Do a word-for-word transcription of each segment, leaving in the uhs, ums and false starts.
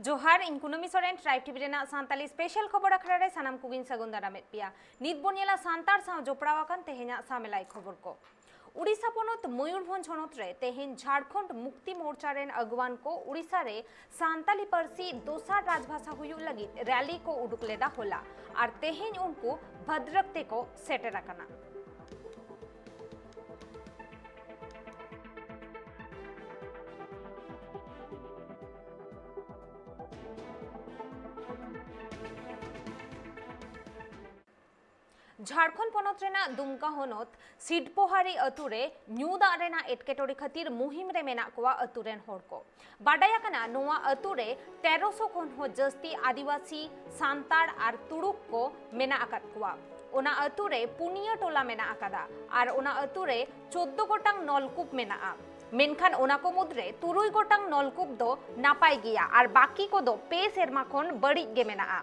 ᱡᱚᱦᱟᱨ, ᱤᱧ ᱠᱩᱱᱟᱹᱢᱤ ᱥᱚᱨᱮᱱ, ᱴᱨᱟᱭᱤᱵᱽ ᱴᱤᱵᱷᱤ ᱨᱮᱱᱟᱜ ᱥᱟᱱᱛᱟᱞᱤ ᱥᱯᱮᱥᱟᱞ ᱠᱷᱚᱵᱚᱨ ᱟᱠᱷᱲᱟ ᱨᱮ ᱥᱟᱱᱟᱢ ᱠᱚᱜᱮᱧ ᱥᱟᱹᱜᱩᱱ ᱫᱟᱨᱟᱢᱮᱫ ᱯᱮᱭᱟ᱾ ᱱᱤᱛ ᱵᱚᱱ ᱧᱮᱞᱟ ᱥᱟᱱᱛᱟᱲ ᱥᱟᱶ ᱡᱚᱯᱲᱟᱣ ᱟᱠᱟᱱ ᱛᱮᱦᱮᱧᱟᱜ ᱥᱟᱢᱮᱞᱟᱭ ᱠᱷᱚᱵᱚᱨ ᱠᱚ᱾ ᱩᱰᱤᱥᱟ ᱯᱚᱱᱚᱛ ᱢᱚᱭᱩᱨᱵᱷᱚᱸᱡᱽ ᱦᱚᱱᱚᱛ ᱨᱮ ᱛᱮᱦᱮᱧ ᱡᱷᱟᱲᱠᱷᱚᱸᱰ ᱢᱩᱠᱛᱤ ᱢᱳᱨᱪᱟ ᱨᱮᱱ ᱟᱹᱜᱩᱣᱟᱱ ᱠᱚ ᱩᱰᱤᱥᱟ ᱨᱮ ᱥᱟᱱᱛᱟᱞᱤ ᱯᱟᱹᱨᱥᱤ ᱫᱚᱥᱟᱨ ᱨᱟᱡᱽᱵᱷᱟᱥᱟ ᱦᱩᱭᱩᱜ ᱞᱟᱹᱜᱤᱫ ᱨᱮᱞᱤ ᱠᱚ ᱩᱰᱩᱠ ᱞᱮᱫᱟ ᱦᱚᱞᱟ, ᱟᱨ ᱛᱮᱦᱮᱧ ᱩᱱᱠᱩ ᱵᱷᱟᱫᱨᱚᱠ ᱛᱮᱠᱚ ᱥᱮᱴᱮᱨ ᱟᱠᱟᱱᱟ᱾ ᱡᱷᱟᱲᱠᱷᱚᱸᱰ ᱯᱚᱱᱚᱛ ᱨᱮᱱᱟᱜ ᱫᱩᱢᱠᱟ ᱦᱚᱱᱚᱛ ᱥᱤᱰᱯᱳᱦᱟᱨᱤ ᱟᱹᱛᱩ ᱨᱮ ᱧᱩ ᱫᱟᱜ ᱨᱮᱱᱟᱜ ᱮᱴᱠᱮᱴᱚᱬᱮ ᱠᱷᱟᱹᱛᱤᱨ ᱢᱩᱦᱤᱢ ᱨᱮ ᱢᱮᱱᱟᱜ ᱠᱚᱣᱟ ᱟᱹᱛᱩ ᱨᱮᱱ ᱦᱚᱲ ᱠᱚ᱾ ᱵᱟᱰᱟᱭ ᱟᱠᱟᱱᱟ, ᱱᱚᱣᱟ ᱟᱹᱛᱩ ᱨᱮ ᱛᱮᱨᱚᱥᱚ ᱠᱷᱚᱱ ᱦᱚᱸ ᱡᱟᱹᱥᱛᱤ ᱟᱹᱫᱤᱵᱟᱹᱥᱤ, ᱥᱟᱱᱛᱟᱲ ᱟᱨ ᱛᱩᱲᱩᱠ ᱠᱚ ᱢᱮᱱᱟᱜ ᱟᱠᱟᱫ ᱠᱚᱣᱟ᱾ ᱚᱱᱟ ᱟᱹᱛᱩ ᱨᱮ ᱯᱩᱱᱭᱟᱹ ᱴᱚᱞᱟ ᱢᱮᱱᱟᱜ ᱟᱠᱟᱫᱟ ᱟᱨ ᱚᱱᱟ ᱟᱹᱛᱩ ᱨᱮ ᱪᱳᱫᱫᱳ ᱜᱚᱴᱟᱝ ᱱᱚᱞᱠᱩᱯ ᱢᱮᱱᱟᱜᱼᱟ᱾ ᱢᱮᱱᱠᱷᱟᱱ ᱚᱱᱟ ᱠᱚ ᱢᱩᱫᱽᱨᱮ ᱛᱩᱨᱩᱭ ᱜᱚᱴᱟᱝ ᱱᱚᱞᱠᱩᱯ ᱫᱚ ᱱᱟᱯᱟᱭ ᱜᱮᱭᱟ ᱟᱨ ᱵᱟᱹᱠᱤ ᱠᱚᱫᱚ ᱯᱮ ᱥᱮᱨᱢᱟ ᱠᱷᱚᱱ ᱵᱟᱹᱲᱤᱡ ᱜᱮ ᱢᱮᱱᱟᱜᱼᱟ,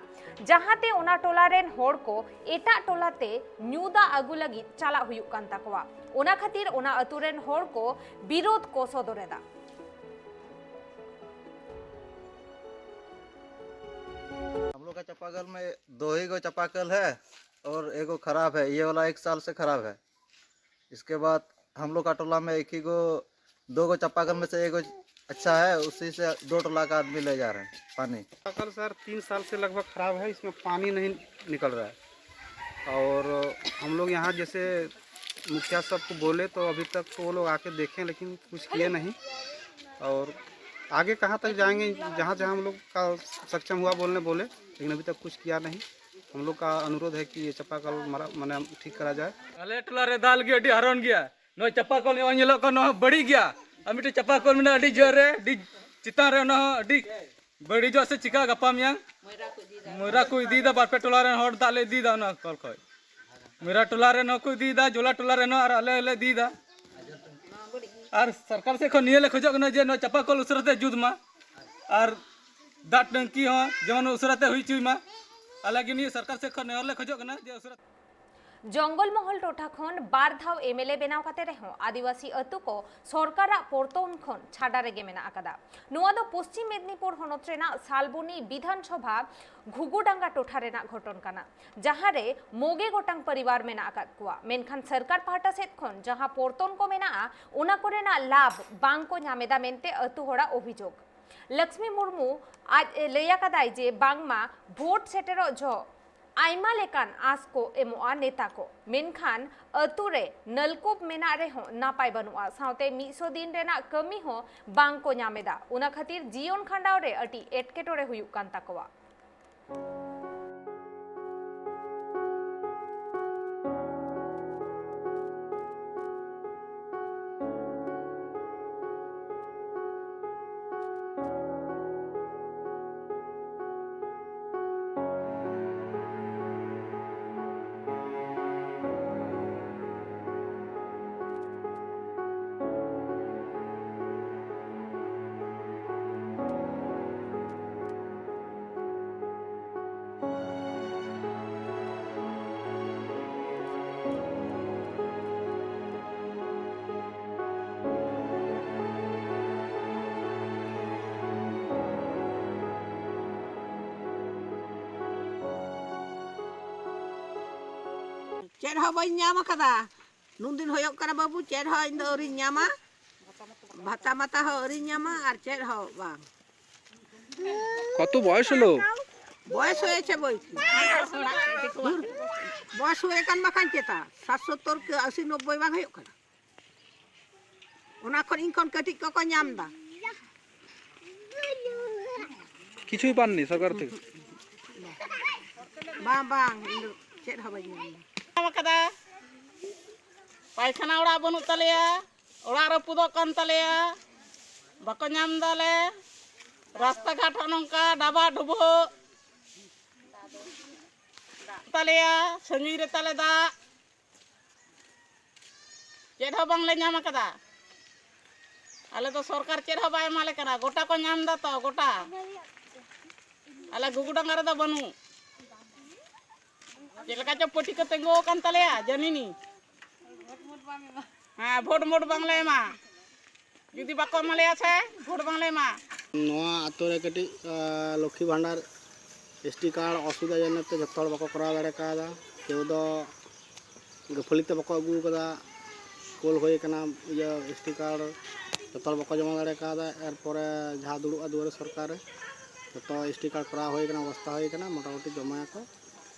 ᱡᱟᱦᱟᱸᱛᱮ ᱚᱱᱟ ᱴᱚᱞᱟ ᱨᱮᱱ ᱦᱚᱲ ᱠᱚ ᱮᱴᱟᱜ ᱴᱚᱞᱟ ᱛᱮ ᱧᱩ ᱫᱟᱜ ᱟᱹᱜᱩ ᱞᱟᱹᱜᱤᱫ ᱪᱟᱞᱟᱜ ᱦᱩᱭᱩᱜ ᱠᱟᱱ ᱛᱟᱠᱚᱣᱟ᱾ ᱚᱱᱟ ᱠᱷᱟᱹᱛᱤᱨ ᱚᱱᱟ ᱟᱹᱛᱩ ᱨᱮᱱ ᱦᱚᱲ ᱠᱚ ᱵᱤᱨᱳᱫᱷ ᱠᱚ ᱥᱚᱫᱚᱨ ᱮᱫᱟ᱾ हम लोग का चापाकल में दो ही गो चापाकल है और एगो खराब है। ये वाला एक साल से खराब है। इसके बाद हम लोग का टोला में एक ही गो, दो गो चापाकल में से एगो अच्छा है, उसी से दो टोला का आदमी ले जा रहे हैं पानी। चापाकल सर तीन साल से लगभग ख़राब है, इसमें पानी नहीं निकल रहा है। और हम लोग यहाँ जैसे मुखिया सबको बोले तो अभी तक तो वो लोग आके देखें, लेकिन कुछ किए नहीं। और आगे कहाँ तक जाएंगे, जहाँ जहाँ हम लोग का सक्षम हुआ बोलने बोले, लेकिन अभी तक कुछ किया नहीं। हम लोग का अनुरोध है कि ये चापाकल मरा, माने ठीक करा जाए। ᱟᱞᱮ ᱴᱚᱞᱟ ᱨᱮ ᱫᱟᱜ ᱞᱟᱹᱜᱤᱫ ᱟᱹᱰᱤ ᱦᱟᱨᱚᱱ ᱜᱮᱭᱟ᱾ ᱱᱚᱜᱼᱚᱭ ᱪᱟᱯᱟ ᱠᱚᱞ ᱱᱚᱜᱼᱚᱭ ᱧᱮᱞᱚᱜ ᱠᱟᱱᱟ, ᱱᱚᱣᱟ ᱦᱚᱸ ᱵᱟᱹᱲᱤᱡ ᱜᱮᱭᱟ᱾ ᱟᱨ ᱢᱤᱫᱴᱮᱡ ᱪᱟᱯᱟ ᱠᱚᱞ ᱢᱮᱱᱟᱜᱼᱟ ᱟᱹᱰᱤ ᱡᱷᱟᱹᱞ ᱨᱮ, ᱟᱹᱰᱤ ᱪᱮᱛᱟᱱ ᱨᱮ, ᱚᱱᱟ ᱦᱚᱸ ᱟᱹᱰᱤ ᱵᱟᱹᱲᱤᱡᱚᱜ ᱥᱮ ᱪᱤᱠᱟ ᱜᱟᱯᱟ ᱢᱮᱭᱟᱝ᱾ ᱢᱚᱭᱨᱟ ᱠᱚ ᱤᱫᱤᱭᱮᱫᱟ, ᱵᱟᱨ ᱯᱮ ᱴᱚᱞᱟ ᱨᱮᱱ ᱦᱚᱲ ᱫᱟᱜ ᱞᱮ ᱤᱫᱤᱭᱮᱫᱟ ᱚᱱᱟ ᱠᱚᱞ ᱠᱷᱚᱡ᱾ ᱢᱚᱭᱨᱟ ᱴᱚᱞᱟ ᱨᱮᱱ ᱦᱚᱸᱠᱚ ᱤᱫᱤᱭᱮᱫᱟ, ᱡᱚᱞᱟ ᱴᱚᱞᱟ ᱨᱮᱱ ᱦᱚᱸ, ᱟᱨ ᱟᱞᱮ ᱦᱚᱸᱞᱮ ᱤᱫᱤᱭᱮᱫᱟ᱾ ᱟᱨ ᱥᱚᱨᱠᱟᱨ ᱥᱮᱫ ᱠᱷᱚᱱ ᱱᱤᱭᱟᱹ ᱞᱮ ᱠᱷᱚᱡᱚᱜ ᱠᱟᱱᱟ ᱡᱮ ᱱᱚᱣᱟ ᱪᱟᱯᱟ ᱠᱚᱞ ᱩᱥᱟᱹᱨᱟ ᱛᱮ ᱡᱩᱛ ᱢᱟ, ᱟᱨ ᱫᱟᱜ ᱴᱟᱹᱝᱠᱤ ᱦᱚᱸ ᱡᱮᱢᱚᱱ ᱩᱥᱟᱹᱨᱟ ᱛᱮ ᱦᱩᱭ ᱦᱚᱪᱚᱭ ᱢᱟ᱾ ᱟᱞᱮ ᱜᱮ ᱱᱤᱭᱟᱹ ᱥᱚᱨᱠᱟᱨ ᱥᱮᱫ ᱠᱷᱚᱱ ᱱᱮᱦᱚᱨ ᱞᱮ ᱠᱷᱚᱡᱚᱜ ᱠᱟᱱᱟ ᱡᱮ ᱩᱥᱟᱹᱨᱟ ᱡᱚᱝᱜᱚᱞ ᱢᱚᱦᱚᱞ ᱴᱚᱴᱷᱟ ᱠᱷᱚᱱ ᱵᱟᱨ ᱫᱷᱟᱣ ᱮᱢ ᱮᱞ ᱮ ᱵᱮᱱᱟᱣ ᱠᱟᱛᱮ ᱨᱮᱦᱚᱸ ᱟᱹᱫᱤᱵᱟᱹᱥᱤ ᱟᱹᱛᱩ ᱠᱚ ᱥᱚᱨᱠᱟᱨᱟᱜ ᱯᱚᱨᱛᱚᱱ ᱠᱷᱚᱱ ᱪᱷᱟᱰᱟ ᱨᱮᱜᱮ ᱢᱮᱱᱟᱜ ᱟᱠᱟᱫᱟ᱾ ᱱᱚᱣᱟ ᱫᱚ ᱯᱚᱥᱪᱤᱢ ᱢᱮᱫᱽᱱᱤᱯᱩᱨ ᱦᱚᱱᱚᱛ ᱨᱮᱱᱟᱜ ᱥᱟᱞᱵᱚᱱᱤ ᱵᱤᱫᱷᱟᱱ ᱥᱚᱵᱷᱟ ᱜᱷᱩᱜᱩᱰᱟᱸᱜᱟ ᱴᱚᱴᱷᱟ ᱨᱮᱱᱟᱜ ᱜᱷᱚᱴᱚᱱ ᱠᱟᱱᱟ, ᱡᱟᱦᱟᱸ ᱨᱮ ᱢᱚᱜᱮ ᱜᱚᱴᱟᱝ ᱯᱚᱨᱤᱵᱟᱨ ᱢᱮᱱᱟᱜ ᱟᱠᱟᱫ ᱠᱚᱣᱟ᱾ ᱢᱮᱱᱠᱷᱟᱱ ᱥᱚᱨᱠᱟᱨ ᱯᱟᱦᱴᱟ ᱥᱮᱫ ᱠᱷᱚᱱ ᱡᱟᱦᱟᱸ ᱯᱚᱨᱛᱚᱱ ᱠᱚ ᱢᱮᱱᱟᱜᱼᱟ, ᱚᱱᱟ ᱠᱚᱨᱮᱱᱟᱜ ᱞᱟᱵᱷ ᱵᱟᱝ ᱠᱚ ᱧᱟᱢ ᱮᱫᱟ ᱢᱮᱱᱛᱮ ᱟᱹᱛᱩ ᱦᱚᱲᱟᱜ ᱚᱵᱷᱤᱡᱳᱜᱽ᱾ ᱞᱚᱠᱥᱢᱤ ᱢᱩᱨᱢᱩ ᱟᱡ ᱮ ᱞᱟᱹᱭ ᱟᱠᱟᱫᱟᱭ ᱡᱮ ᱵᱟᱝᱢᱟ ᱵᱷᱳᱴ ᱥᱮᱴᱮᱨᱚᱜ ᱡᱚᱦᱚᱜ ᱟᱭᱢᱟ ᱞᱮᱠᱟᱱ ᱟᱸᱥ ᱠᱚ ᱮᱢᱚᱜᱼᱟ ᱱᱮᱛᱟ ᱠᱚ, ᱢᱮᱱᱠᱷᱟᱱ ᱟᱹᱛᱩ ᱨᱮ ᱱᱚᱞᱠᱩᱯ ᱢᱮᱱᱟᱜ ᱨᱮᱦᱚᱸ ᱱᱟᱯᱟᱭ ᱵᱟᱹᱱᱩᱜᱼᱟ, ᱥᱟᱶᱛᱮ ᱢᱤᱫ ᱥᱚ ᱫᱤᱱ ᱨᱮᱱᱟᱜ ᱠᱟᱹᱢᱤ ᱦᱚᱸ ᱵᱟᱝ ᱠᱚ ᱧᱟᱢ ᱮᱫᱟ᱾ ᱚᱱᱟ ᱠᱷᱟᱹᱛᱤᱨ ᱡᱤᱭᱚᱱ ᱠᱷᱟᱸᱰᱟᱣ ᱨᱮ ᱟᱹᱰᱤ ᱮᱴᱠᱮᱴᱚᱬᱮ ᱦᱩᱭᱩᱜ ᱠᱟᱱ ᱛᱟᱠᱚᱣᱟ᱾ ᱪᱮᱫ ᱦᱚᱸ ᱵᱟᱹᱧ ᱧᱟᱢ ᱟᱠᱟᱫᱟ᱾ ᱱᱩᱱ ᱫᱤᱱ ᱦᱩᱭᱩᱜ ᱠᱟᱱᱟ ᱵᱟᱹᱵᱩ, ᱪᱮᱫ ᱦᱚᱸ ᱤᱧ ᱫᱚ ᱟᱹᱣᱨᱤᱧ ᱧᱟᱢᱟ᱾ ᱵᱷᱟᱛᱟ ᱢᱟᱛᱟ ᱦᱚᱸ ᱟᱹᱣᱨᱤᱧ ᱧᱟᱢᱟ ᱟᱨ ᱪᱮᱫ ᱦᱚᱸ ᱵᱟᱝ᱾ কত বয়স হলো? বয়স হয়েছে বই কি? ধুর, বয়স হয়ে কান বাখান চেতা, ষাট সত্তর কি আশি নব্বই বাং হয়ে কানা। ᱚᱱᱟ ᱠᱷᱚᱱ ᱤᱧ ᱠᱷᱚᱱ ᱠᱟᱹᱴᱤᱡ ᱠᱚᱠᱚ ᱧᱟᱢ ᱮᱫᱟ᱾ কিছুই পাননি সরকার থেকে? ᱵᱟᱝ, ᱵᱟᱝ, ᱤᱧ ᱫᱚ ᱪᱮᱫ ᱦᱚᱸ ᱵᱟᱹᱧ ᱧᱟᱢ ᱮᱫᱟ᱾ ᱧᱟᱢ ᱟᱠᱟᱫᱟ᱾ ᱯᱟᱭᱠᱷᱟᱱᱟ ᱚᱲᱟᱜ ᱵᱟᱹᱱᱩᱜ ᱛᱟᱞᱮᱭᱟ, ᱚᱲᱟᱜ ᱨᱟᱹᱯᱩᱫᱚᱜ ᱠᱟᱱ ᱛᱟᱞᱮᱭᱟ, ᱵᱟᱠᱚ ᱧᱟᱢ ᱫᱟᱞᱮ᱾ ᱨᱟᱥᱛᱟ ᱜᱷᱟᱴ ᱦᱚᱸ ᱱᱚᱝᱠᱟ ᱰᱟᱵᱟ ᱰᱩᱵᱟᱹᱜ ᱛᱟᱞᱮᱭᱟ, ᱥᱟᱺᱜᱤᱧ ᱨᱮ ᱛᱟᱞᱮ ᱫᱟᱜ᱾ ᱪᱮᱫ ᱦᱚᱸ ᱵᱟᱝᱞᱮ ᱧᱟᱢ ᱟᱠᱟᱫᱟ᱾ ᱟᱞᱮ ᱫᱚ ᱥᱚᱨᱠᱟᱨ ᱪᱮᱫ ᱦᱚᱸ ᱵᱟᱭ ᱮᱢᱟᱞᱮ ᱠᱟᱱᱟ᱾ ᱜᱚᱴᱟ ᱠᱚ ᱧᱟᱢ ᱮᱫᱟ ᱛᱚ, ᱜᱚᱴᱟ᱾ ᱟᱞᱮ ᱜᱩᱜᱩᱰᱟᱸᱜᱟ ᱨᱮᱫᱚ ᱵᱟᱹᱱᱩᱜ᱾ ᱪᱮᱫ ᱞᱮᱠᱟ ᱪᱚ ᱯᱟᱹᱴᱤ ᱠᱚ ᱛᱤᱸᱜᱩ ᱟᱠᱟᱱ ᱛᱟᱞᱮᱭᱟ, ᱡᱟᱹᱱᱤᱱᱤ᱾ ᱦᱮᱸ, ᱵᱷᱳᱴ ᱢᱳᱴ ᱵᱟᱝᱞᱮ ᱮᱢᱟ᱾ ᱡᱩᱫᱤ ᱵᱟᱠᱚ ᱮᱢᱟ ᱞᱮᱭᱟ ᱥᱮ, ᱵᱷᱳᱴ ᱵᱟᱝᱞᱮ ᱮᱢᱟ᱾ ᱱᱚᱣᱟ ᱟᱛᱳ ᱨᱮ ᱠᱟᱹᱴᱤᱡ, ᱟ, ᱞᱚᱠᱠᱷᱤ ᱵᱷᱟᱱᱰᱟᱨ, ᱮᱥ ᱴᱤ ᱠᱟᱨᱰ ᱚᱥᱩᱵᱤᱫᱷᱟ ᱡᱚᱱᱱᱚ ᱛᱮ ᱡᱚᱛᱚ ᱦᱚᱲ ᱵᱟᱠᱚ ᱠᱚᱨᱟᱣ ᱫᱟᱲᱮ ᱠᱟᱣᱫᱟ᱾ ᱠᱮᱣ ᱫᱚ ᱜᱟᱹᱯᱷᱟᱹᱞᱤ ᱛᱮ ᱵᱟᱠᱚ ᱟᱹᱜᱩ ᱟᱠᱟᱫᱟ, ᱠᱳᱞ ᱦᱩᱭ ᱟᱠᱟᱱᱟ, ᱤᱭᱟᱹ, ᱮᱥ ᱴᱤ ᱠᱟᱨᱰ ᱡᱚᱛᱚ ᱦᱚᱲ ᱵᱟᱠᱚ ᱡᱚᱢᱟ ᱫᱟᱲᱮ ᱠᱟᱣᱫᱟ᱾ ᱮᱨᱯᱚᱨᱮ ᱡᱟᱦᱟᱸ ᱫᱩᱲᱩᱵᱼᱟ ᱫᱩᱣᱟᱹᱨ ᱥᱚᱨᱠᱟᱨ ᱨᱮ, ᱡᱚᱛᱚ ᱮᱥ ᱴᱤ ᱠᱟᱨᱰ ᱠᱚᱨᱟᱣ ᱦᱩᱭ ᱟᱠᱟᱱᱟ, ᱵᱮᱵᱚᱥᱛᱷᱟ ᱦᱩᱭ ᱟᱠᱟᱱᱟ, ᱢᱚᱴᱟᱢᱩᱴᱤ ᱡᱚᱢᱟᱭᱟᱠᱚ᱾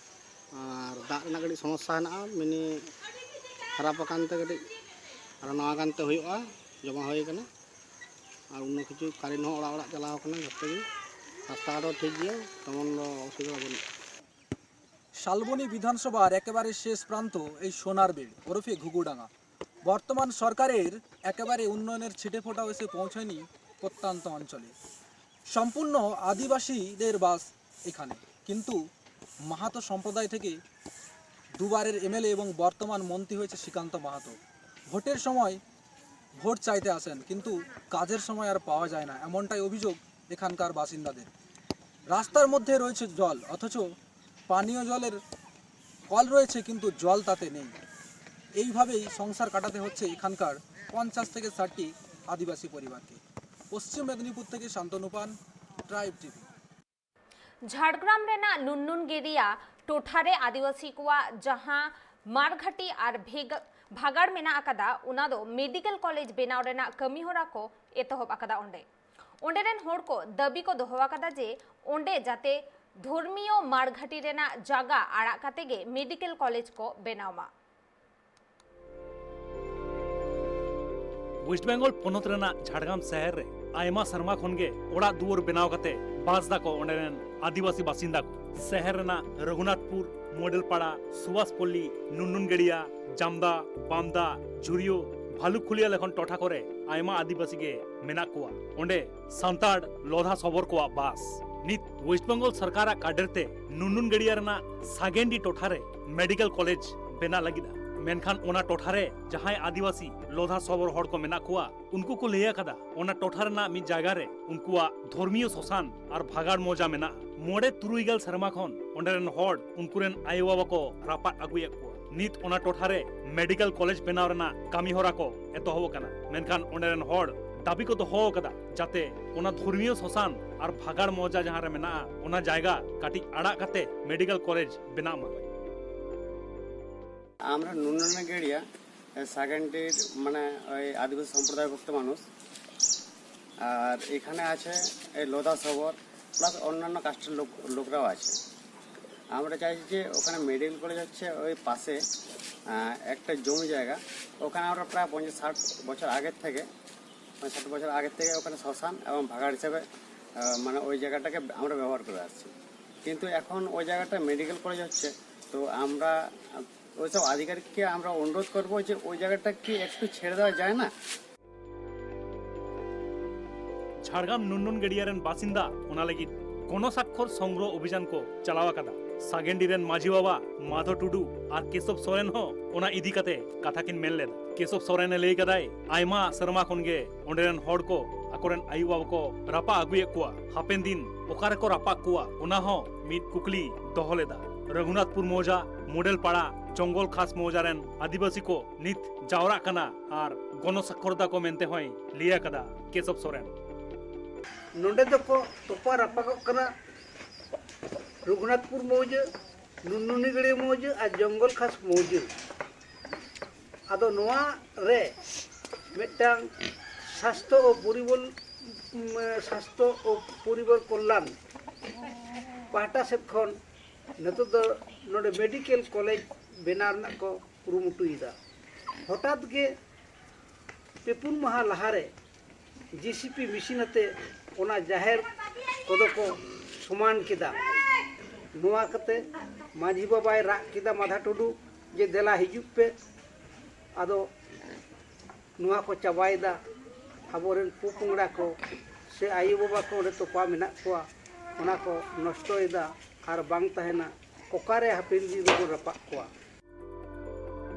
ᱟᱨ ᱫᱟᱜ ᱨᱮᱱᱟᱜ ᱠᱟᱹᱴᱤᱡ ᱥᱚᱢᱚᱥᱥᱟ ᱦᱮᱱᱟᱜᱼᱟ, ᱢᱤᱱᱤ ᱠᱷᱟᱨᱟᱯ ᱟᱠᱟᱱ ᱛᱮ ᱠᱟᱹᱴᱤᱡ ᱟᱨᱚ ᱱᱟᱣᱟ ᱜᱟᱱ ᱛᱮ ᱦᱩᱭᱩᱜᱼᱟ, ᱡᱚᱢᱟ ᱦᱩᱭ ᱟᱠᱟᱱᱟ᱾ ᱟᱨ ᱚᱱᱱᱚ ᱠᱤᱪᱷᱩ ᱠᱟᱨᱮᱱᱴ ᱦᱚᱸ ᱚᱲᱟᱜ ᱚᱲᱟᱜ ᱪᱟᱞᱟᱣ ᱟᱠᱟᱱᱟ ᱡᱚᱛᱚ ᱜᱮ᱾ ᱨᱟᱥᱛᱟ ᱜᱷᱟᱴ ᱦᱚᱸ ᱴᱷᱤᱠ ᱜᱮᱭᱟ, ᱛᱮᱢᱚᱱ ᱫᱚ ᱚᱥᱩᱵᱤᱫᱷᱟ ᱵᱟᱹᱱᱩᱜᱼᱟ᱾ শালবনী বিধানসভার একেবারে শেষ প্রান্ত এই সোনার বেড় ওরফে ঘুঘুডাঙ্গা। বর্তমান সরকারের একেবারে উন্নয়নের ছিটেফোঁটাও এসে পৌঁছয়নি প্রত্যন্ত অঞ্চলে। সম্পূর্ণ আদিবাসীদের বাস এখানে, কিন্তু মাহাতো সম্প্রদায় থেকে দুবারের এমএলএ এবং বর্তমান মন্ত্রী হয়েছে শ্রীকান্ত মাহাতো। ভোটের সময় ভোট চাইতে আসেন, কিন্তু কাজের সময় আর পাওয়া যায় না, এমনটাই অভিযোগ এখানকার বাসিন্দাদের। রাস্তার মধ্যে রয়েছে জল, অথচ পানীয় জলের কল রয়েছে, কিন্তু জল তাতে নেই। এইভাবেই সংসার কাটাতে হচ্ছে এখানকার পঞ্চাশ থেকে ষাটটি আদিবাসী পরিবারকে। পশ্চিম মেদিনীপুর থেকে শান্তনু পান, ট্রাইব টিভি। ঝাড়গ্রাম ᱨᱮᱱᱟᱜ ᱱᱩᱱᱱᱩᱱ ᱜᱮᱨᱤᱭᱟ ᱴᱚᱴᱷᱟ ᱨᱮ ᱟᱹᱫᱤᱵᱟᱹᱥᱤ ᱠᱚᱣᱟᱜ ᱡᱟᱦᱟᱸ ᱢᱟᱨᱜᱷᱟᱴᱤ ᱟᱨ ᱵᱷᱮᱜ-, ᱵᱷᱟᱜᱟᱲ ᱢᱮᱱᱟᱜ ᱟᱠᱟᱫᱟ, ᱚᱱᱟ ᱫᱚ ᱢᱮᱰᱤᱠᱮᱞ ᱠᱚᱞᱮᱡᱽ ᱵᱮᱱᱟᱣ ᱨᱮᱱᱟᱜ ᱠᱟᱹᱢᱤ ᱦᱚᱨᱟ ᱠᱚ ᱮᱛᱚᱦᱚᱵ ᱟᱠᱟᱫᱟ᱾ ᱚᱸᱰᱮ, ᱚᱸᱰᱮ ᱨᱮᱱ ᱦᱚᱲ ᱠᱚ ᱫᱟᱹᱵᱤ ᱠᱚ ᱫᱚᱦᱚ ᱟᱠᱟᱫᱟ ᱡᱮ ᱚᱸᱰᱮ ᱡᱟᱛᱮ ᱫᱷᱚᱨᱢᱤᱭᱚ ᱢᱟᱨᱜᱷᱟᱴᱤ ᱨᱮᱱᱟᱜ ᱡᱟᱜᱟ ᱟᱲᱟᱜ ᱠᱟᱛᱮ ᱜᱮ ᱢᱮᱰᱤᱠᱮᱞ ᱠᱚᱞᱮᱡᱽ ᱠᱚ ᱵᱮᱱᱟᱣ ᱢᱟ᱾ ᱳᱭᱮᱥᱴ ᱵᱮᱝᱜᱚᱞ ᱯᱚᱱᱚᱛ ᱨᱮᱱᱟᱜ ᱡᱷᱟᱲᱜᱨᱟᱢ ᱥᱟᱦᱟᱨ ᱨᱮ ᱟᱭᱢᱟ ᱥᱮᱨᱢᱟ ᱠᱷᱚᱱ ᱜᱮ ᱚᱲᱟᱜ ᱫᱩᱣᱟᱹᱨ ᱵᱮᱱᱟᱣ ᱠᱟᱛᱮ ᱵᱟᱥ ᱫᱟᱠᱚ ᱚᱸᱰᱮ ᱨᱮᱱ ᱟᱹᱫᱤᱵᱟᱹᱥᱤ ᱵᱟᱥᱤᱱᱫᱟ ᱠᱚ᱾ ᱥᱟᱦᱟᱨ ᱨᱮᱱᱟᱜ ᱨᱚᱜᱷᱩᱱᱟᱛᱷᱯᱩᱨ, ᱢᱚᱰᱮᱞᱯᱟᱲᱟ, ᱥᱩᱵᱷᱟᱥᱯᱚᱞᱞᱤ, ᱱᱩᱱᱱᱩᱱᱜᱟᱹᱲᱤᱭᱟ, ᱡᱟᱢᱫᱟ, ᱵᱟᱢᱫᱟ, ᱡᱷᱩᱨᱤᱭᱳ, ᱵᱷᱟᱞᱩᱠᱷᱩᱞᱤᱭᱟ ᱞᱮᱠᱟᱱ ᱴᱚᱴᱷᱟ ᱠᱚᱨᱮ ᱟᱭᱢᱟ ᱟᱹᱫᱤᱵᱟᱹᱥᱤ ᱜᱮ ᱢᱮᱱᱟᱜ ᱠᱚᱣᱟ᱾ ᱚᱸᱰᱮ ᱥᱟᱱᱛᱟᱲ ᱞᱚᱫᱷᱟ ᱥᱚᱵᱚᱨ ᱠᱚᱣᱟᱜ ᱵᱟᱥ᱾ ᱱᱤᱛ ᱳᱭᱮᱥᱴ ᱵᱮᱝᱜᱚᱞ ᱥᱚᱨᱠᱟᱨᱟᱜ ᱠᱟᱰᱮᱨ ᱛᱮ ᱱᱩᱱᱱᱩᱱ ᱜᱟᱹᱲᱤᱭᱟ ᱨᱮᱱᱟᱜ ᱥᱟᱜᱮᱱᱰᱤ ᱴᱚᱴᱷᱟ ᱨᱮ ᱢᱮᱰᱤᱠᱮᱞ ᱠᱚᱞᱮᱡᱽ ᱵᱮᱱᱟᱜ ᱞᱟᱹᱜᱤᱫ᱾ ᱢᱮᱱᱠᱷᱟᱱ ᱚᱱᱟ ᱴᱚᱴᱷᱟ ᱨᱮ ᱡᱟᱦᱟᱸᱭ ᱟᱹᱫᱤᱵᱟᱹᱥᱤ ᱞᱳᱫᱷᱟ ᱥᱚᱵᱚᱨ ᱦᱚᱲ ᱠᱚ ᱢᱮᱱᱟᱜ ᱠᱚᱣᱟ, ᱩᱱᱠᱩ ᱠᱚ ᱞᱟᱹᱭ ᱟᱠᱟᱫᱟ, ᱚᱱᱟ ᱴᱚᱴᱷᱟ ᱨᱮᱱᱟᱜ ᱢᱤᱫ ᱡᱟᱭᱜᱟ ᱨᱮ ᱩᱱᱠᱩᱣᱟᱜ ᱫᱷᱚᱨᱢᱤᱭᱚ ᱥᱚᱥᱟᱱ ᱟᱨ ᱵᱷᱟᱜᱟᱲ ᱢᱚᱣᱡᱟ ᱢᱮᱱᱟᱜᱼᱟ᱾ ᱢᱚᱬᱮ ᱛᱩᱨᱩᱭ ᱜᱮᱞ ᱥᱮᱨᱢᱟ ᱠᱷᱚᱱ ᱚᱸᱰᱮ ᱨᱮᱱ ᱦᱚᱲ ᱩᱱᱠᱩ ᱨᱮᱱ ᱟᱭᱳ ᱵᱟᱵᱟ ᱠᱚ ᱨᱟᱯᱟᱜ ᱟᱹᱜᱩᱭᱮᱫ ᱠᱚᱣᱟ᱾ ᱱᱤᱛ ᱚᱱᱟ ᱴᱚᱴᱷᱟ ᱨᱮ ᱢᱮᱰᱤᱠᱮᱞ ᱠᱚᱞᱮᱡᱽ ᱵᱮᱱᱟᱣ ᱨᱮᱱᱟᱜ ᱠᱟᱹᱢᱤ ᱦᱚᱨᱟ ᱠᱚ ᱮᱛᱚᱦᱚᱵ ᱟᱠᱟᱱᱟ, ᱢᱮᱱᱠᱷᱟᱱ ᱚᱸᱰᱮ ᱨᱮᱱ ᱦᱚᱲ ᱫᱟᱹᱵᱤ ᱠᱚ ᱫᱚᱦᱚ ᱟᱠᱟᱫᱟ, ᱡᱟᱛᱮ ᱚᱱᱟ ᱫᱷᱚᱨᱢᱤᱭᱚ ᱥᱚᱥᱟᱱ ᱟᱨ ᱵᱷᱟᱜᱟᱲ ᱢᱚᱣᱡᱟ ᱡᱟᱦᱟᱸ ᱨᱮ ᱢᱮᱱᱟᱜᱼᱟ, ᱚᱱᱟ ᱡᱟᱭᱜᱟ ᱠᱟᱹᱴᱤᱡ ᱟᱲᱟᱜ ᱠᱟᱛᱮ ᱢᱮᱰᱤᱠᱮᱞ ᱠᱚᱞᱮᱡᱽ ᱵᱮᱱᱟᱜ ᱢᱟ᱾ আমরা নুননগেড়িয়া সাগেন্ডির মানে ওই আদিবাসী সম্প্রদায়ভুক্ত মানুষ। আর এখানে আছে এই লোধা সবর প্লাস অন্যান্য কাস্টের লোক লোকরাও আছে। আমরা চাইছি যে ওখানে মেডিকেল কলেজ হচ্ছে ওই পাশে আহ, একটা জমি জায়গা, ওখানে আমরা প্রায় পঞ্চাশ ষাট বছর আগের থেকে, মানে ষাট বছর আগের থেকে ওখানে শ্মশান এবং ভাগাড় হিসেবে আহ, মানে ওই জায়গাটাকে আমরা ব্যবহার করে আসছি। কিন্তু এখন ওই জায়গাটা মেডিকেল কলেজ হচ্ছে, তো আমরা আহ, ওইসব আধিকারিককে আমরা অনুরোধ করবো যে ওই জায়গাটা কি একটু ছেড়ে দেওয়া যায় না? ᱡᱷᱟᱲᱜᱨᱟᱢ ᱱᱩᱱᱱᱩᱱ ᱜᱟᱹᱰᱭᱟᱹ ᱨᱮᱱ ᱵᱟᱥᱤᱱᱫᱟ ᱚᱱᱟ ᱞᱟᱹᱜᱤᱫ ᱜᱚᱱᱚ ᱥᱟᱠᱠᱷᱚᱨ ᱥᱚᱝᱜᱨᱚᱦ ᱚᱵᱷᱤᱡᱟᱱ ᱠᱚ ᱪᱟᱞᱟᱣ ᱟᱠᱟᱫᱟ᱾ ᱥᱟᱜᱮᱱᱰᱤ ᱨᱮᱱ ᱢᱟᱹᱡᱷᱤ ᱵᱟᱵᱟ ᱢᱟᱫᱷᱚ ᱴᱩᱰᱩ ᱟᱨ ᱠᱮᱥᱚᱵ ᱥᱚᱨᱮᱱ ᱦᱚᱸ ᱚᱱᱟ ᱤᱫᱤ ᱠᱟᱛᱮ ᱠᱟᱛᱷᱟ ᱠᱤᱱ ᱢᱮᱱ ᱞᱮᱫᱟ᱾ ᱠᱮᱥᱚᱵ ᱥᱚᱨᱮᱱ ᱮ ᱞᱟᱹᱭ ᱠᱟᱫᱟᱭ, ᱟᱭᱢᱟ ᱥᱮᱨᱢᱟ ᱠᱷᱚᱱ ᱜᱮ ᱚᱸᱰᱮ ᱨᱮᱱ ᱦᱚᱲ ᱠᱚ ᱟᱠᱚᱨᱮᱱ ᱟᱭᱳ ᱵᱟᱵᱟ ᱠᱚ ᱨᱟᱯᱟᱜ ᱟᱹᱜᱩᱭᱮᱫ ᱠᱚᱣᱟ᱾ ᱦᱟᱯᱮᱱ ᱫᱤᱱ ᱚᱠᱟ ᱨᱮᱠᱚ ᱨᱟᱯᱟᱜ ᱠᱚᱣᱟ, ᱚᱱᱟ ᱦᱚᱸ ᱢᱤᱫ ᱠᱩᱠᱞᱤ ᱫᱚᱦᱚ ᱞᱮᱫᱟ᱾ ᱨᱚᱜᱷᱩᱱᱟᱛᱷᱯᱩᱨ ᱢᱚᱣᱡᱟ, ᱢᱚᱰᱮᱞ ᱯᱟᱲᱟ, ᱡᱚᱝᱜᱚᱞ ᱠᱷᱟᱥ ᱢᱚᱣᱡᱟ ᱨᱮᱱ ᱟᱹᱫᱤᱵᱟᱹᱥᱤ ᱠᱚ ᱱᱤᱛ ᱡᱟᱣᱨᱟᱜ ᱠᱟᱱᱟ ᱟᱨ ᱜᱚᱱᱚ ᱥᱟᱠᱠᱷᱚᱨ ᱫᱟᱠᱚ ᱢᱮᱱᱛᱮ ᱦᱚᱸᱭ ᱞᱟᱹᱭ ᱟᱠᱟᱫᱟ ᱠᱮᱥᱚᱵ ᱥᱚᱨᱮᱱ᱾ ᱱᱚᱰᱮ ᱫᱚᱠᱚ ᱛᱚᱯᱟ ᱨᱟᱯᱟᱜᱚᱜ ᱠᱟᱱᱟ᱾ ᱨᱚᱜᱷᱩᱱᱟᱛᱷᱯᱩᱨ ᱢᱚᱣᱡᱟ, ᱱᱩᱱᱱᱩᱱᱤ ᱜᱟᱹᱲᱭᱟᱹ ᱢᱚᱣᱡᱟ ᱟᱨ ᱡᱚᱝᱜᱚᱞ ᱠᱷᱟᱥ ᱢᱚᱣᱡᱟ᱾ ᱟᱫᱚ ᱱᱚᱣᱟ ᱨᱮ ᱢᱤᱫᱴᱟᱝ ᱥᱟᱥᱛᱷᱚ ᱳ ᱯᱚᱨᱤᱵᱚᱞ ᱥᱟᱥᱛᱷᱚ ᱳ ᱯᱚᱨᱤᱵᱟᱨ ᱠᱚᱞᱞᱟᱱ ᱯᱟᱦᱴᱟ ᱥᱮᱫ ᱠᱷᱚᱱ ᱱᱤᱛᱚᱜ ᱫᱚ ᱱᱚᱰᱮ ᱢᱮᱰᱤᱠᱮᱞ ᱠᱚᱞᱮᱡᱽ ᱵᱮᱱᱟᱣ ᱨᱮᱱᱟᱜ ᱠᱚ ᱠᱩᱨᱩᱢᱩᱴᱩᱭᱮᱫᱟ᱾ ᱦᱚᱴᱟᱛ ᱜᱮ ᱯᱮ ᱯᱩᱱ ᱢᱟᱦᱟ ᱞᱟᱦᱟᱨᱮ ᱡᱮ ᱥᱤ ᱯᱤ ᱢᱮᱥᱤᱱ ᱟᱛᱮ ᱚᱱᱟ ᱡᱟᱦᱮᱨ ᱠᱚᱫᱚ ᱠᱚ ᱥᱚᱢᱟᱱ ᱠᱮᱫᱟ᱾ ᱱᱚᱣᱟ ᱠᱟᱛᱮ ᱢᱟᱹᱡᱷᱤ ᱵᱟᱵᱟᱭ ᱨᱟᱜ ᱠᱮᱫᱟ ᱢᱟᱫᱷᱟ ᱴᱩᱰᱩ ᱡᱮ, "ᱫᱮᱞᱟ ᱦᱤᱡᱩᱜ ᱯᱮ, ᱟᱫᱚ ᱱᱚᱣᱟ ᱠᱚ ᱪᱟᱵᱟᱭᱮᱫᱟ, ᱟᱵᱚᱨᱮᱱ ᱯᱚᱯᱚᱝᱲᱟ ᱠᱚ ᱥᱮ ᱟᱭᱳᱼᱵᱟᱵᱟ ᱠᱚ ᱚᱸᱰᱮ ᱛᱚᱯᱟ ᱢᱮᱱᱟᱜ ᱠᱚᱣᱟ, ᱚᱱᱟ ᱠᱚ ᱱᱚᱥᱴᱚᱭᱮᱫᱟ ᱟᱨ ᱵᱟᱝ ᱛᱟᱦᱮᱱᱟ, ᱚᱠᱟᱨᱮ ᱦᱟᱯᱮᱱ ᱫᱤᱱ ᱨᱮᱵᱚᱱ ᱨᱟᱯᱟᱜ ᱠᱚᱣᱟ?"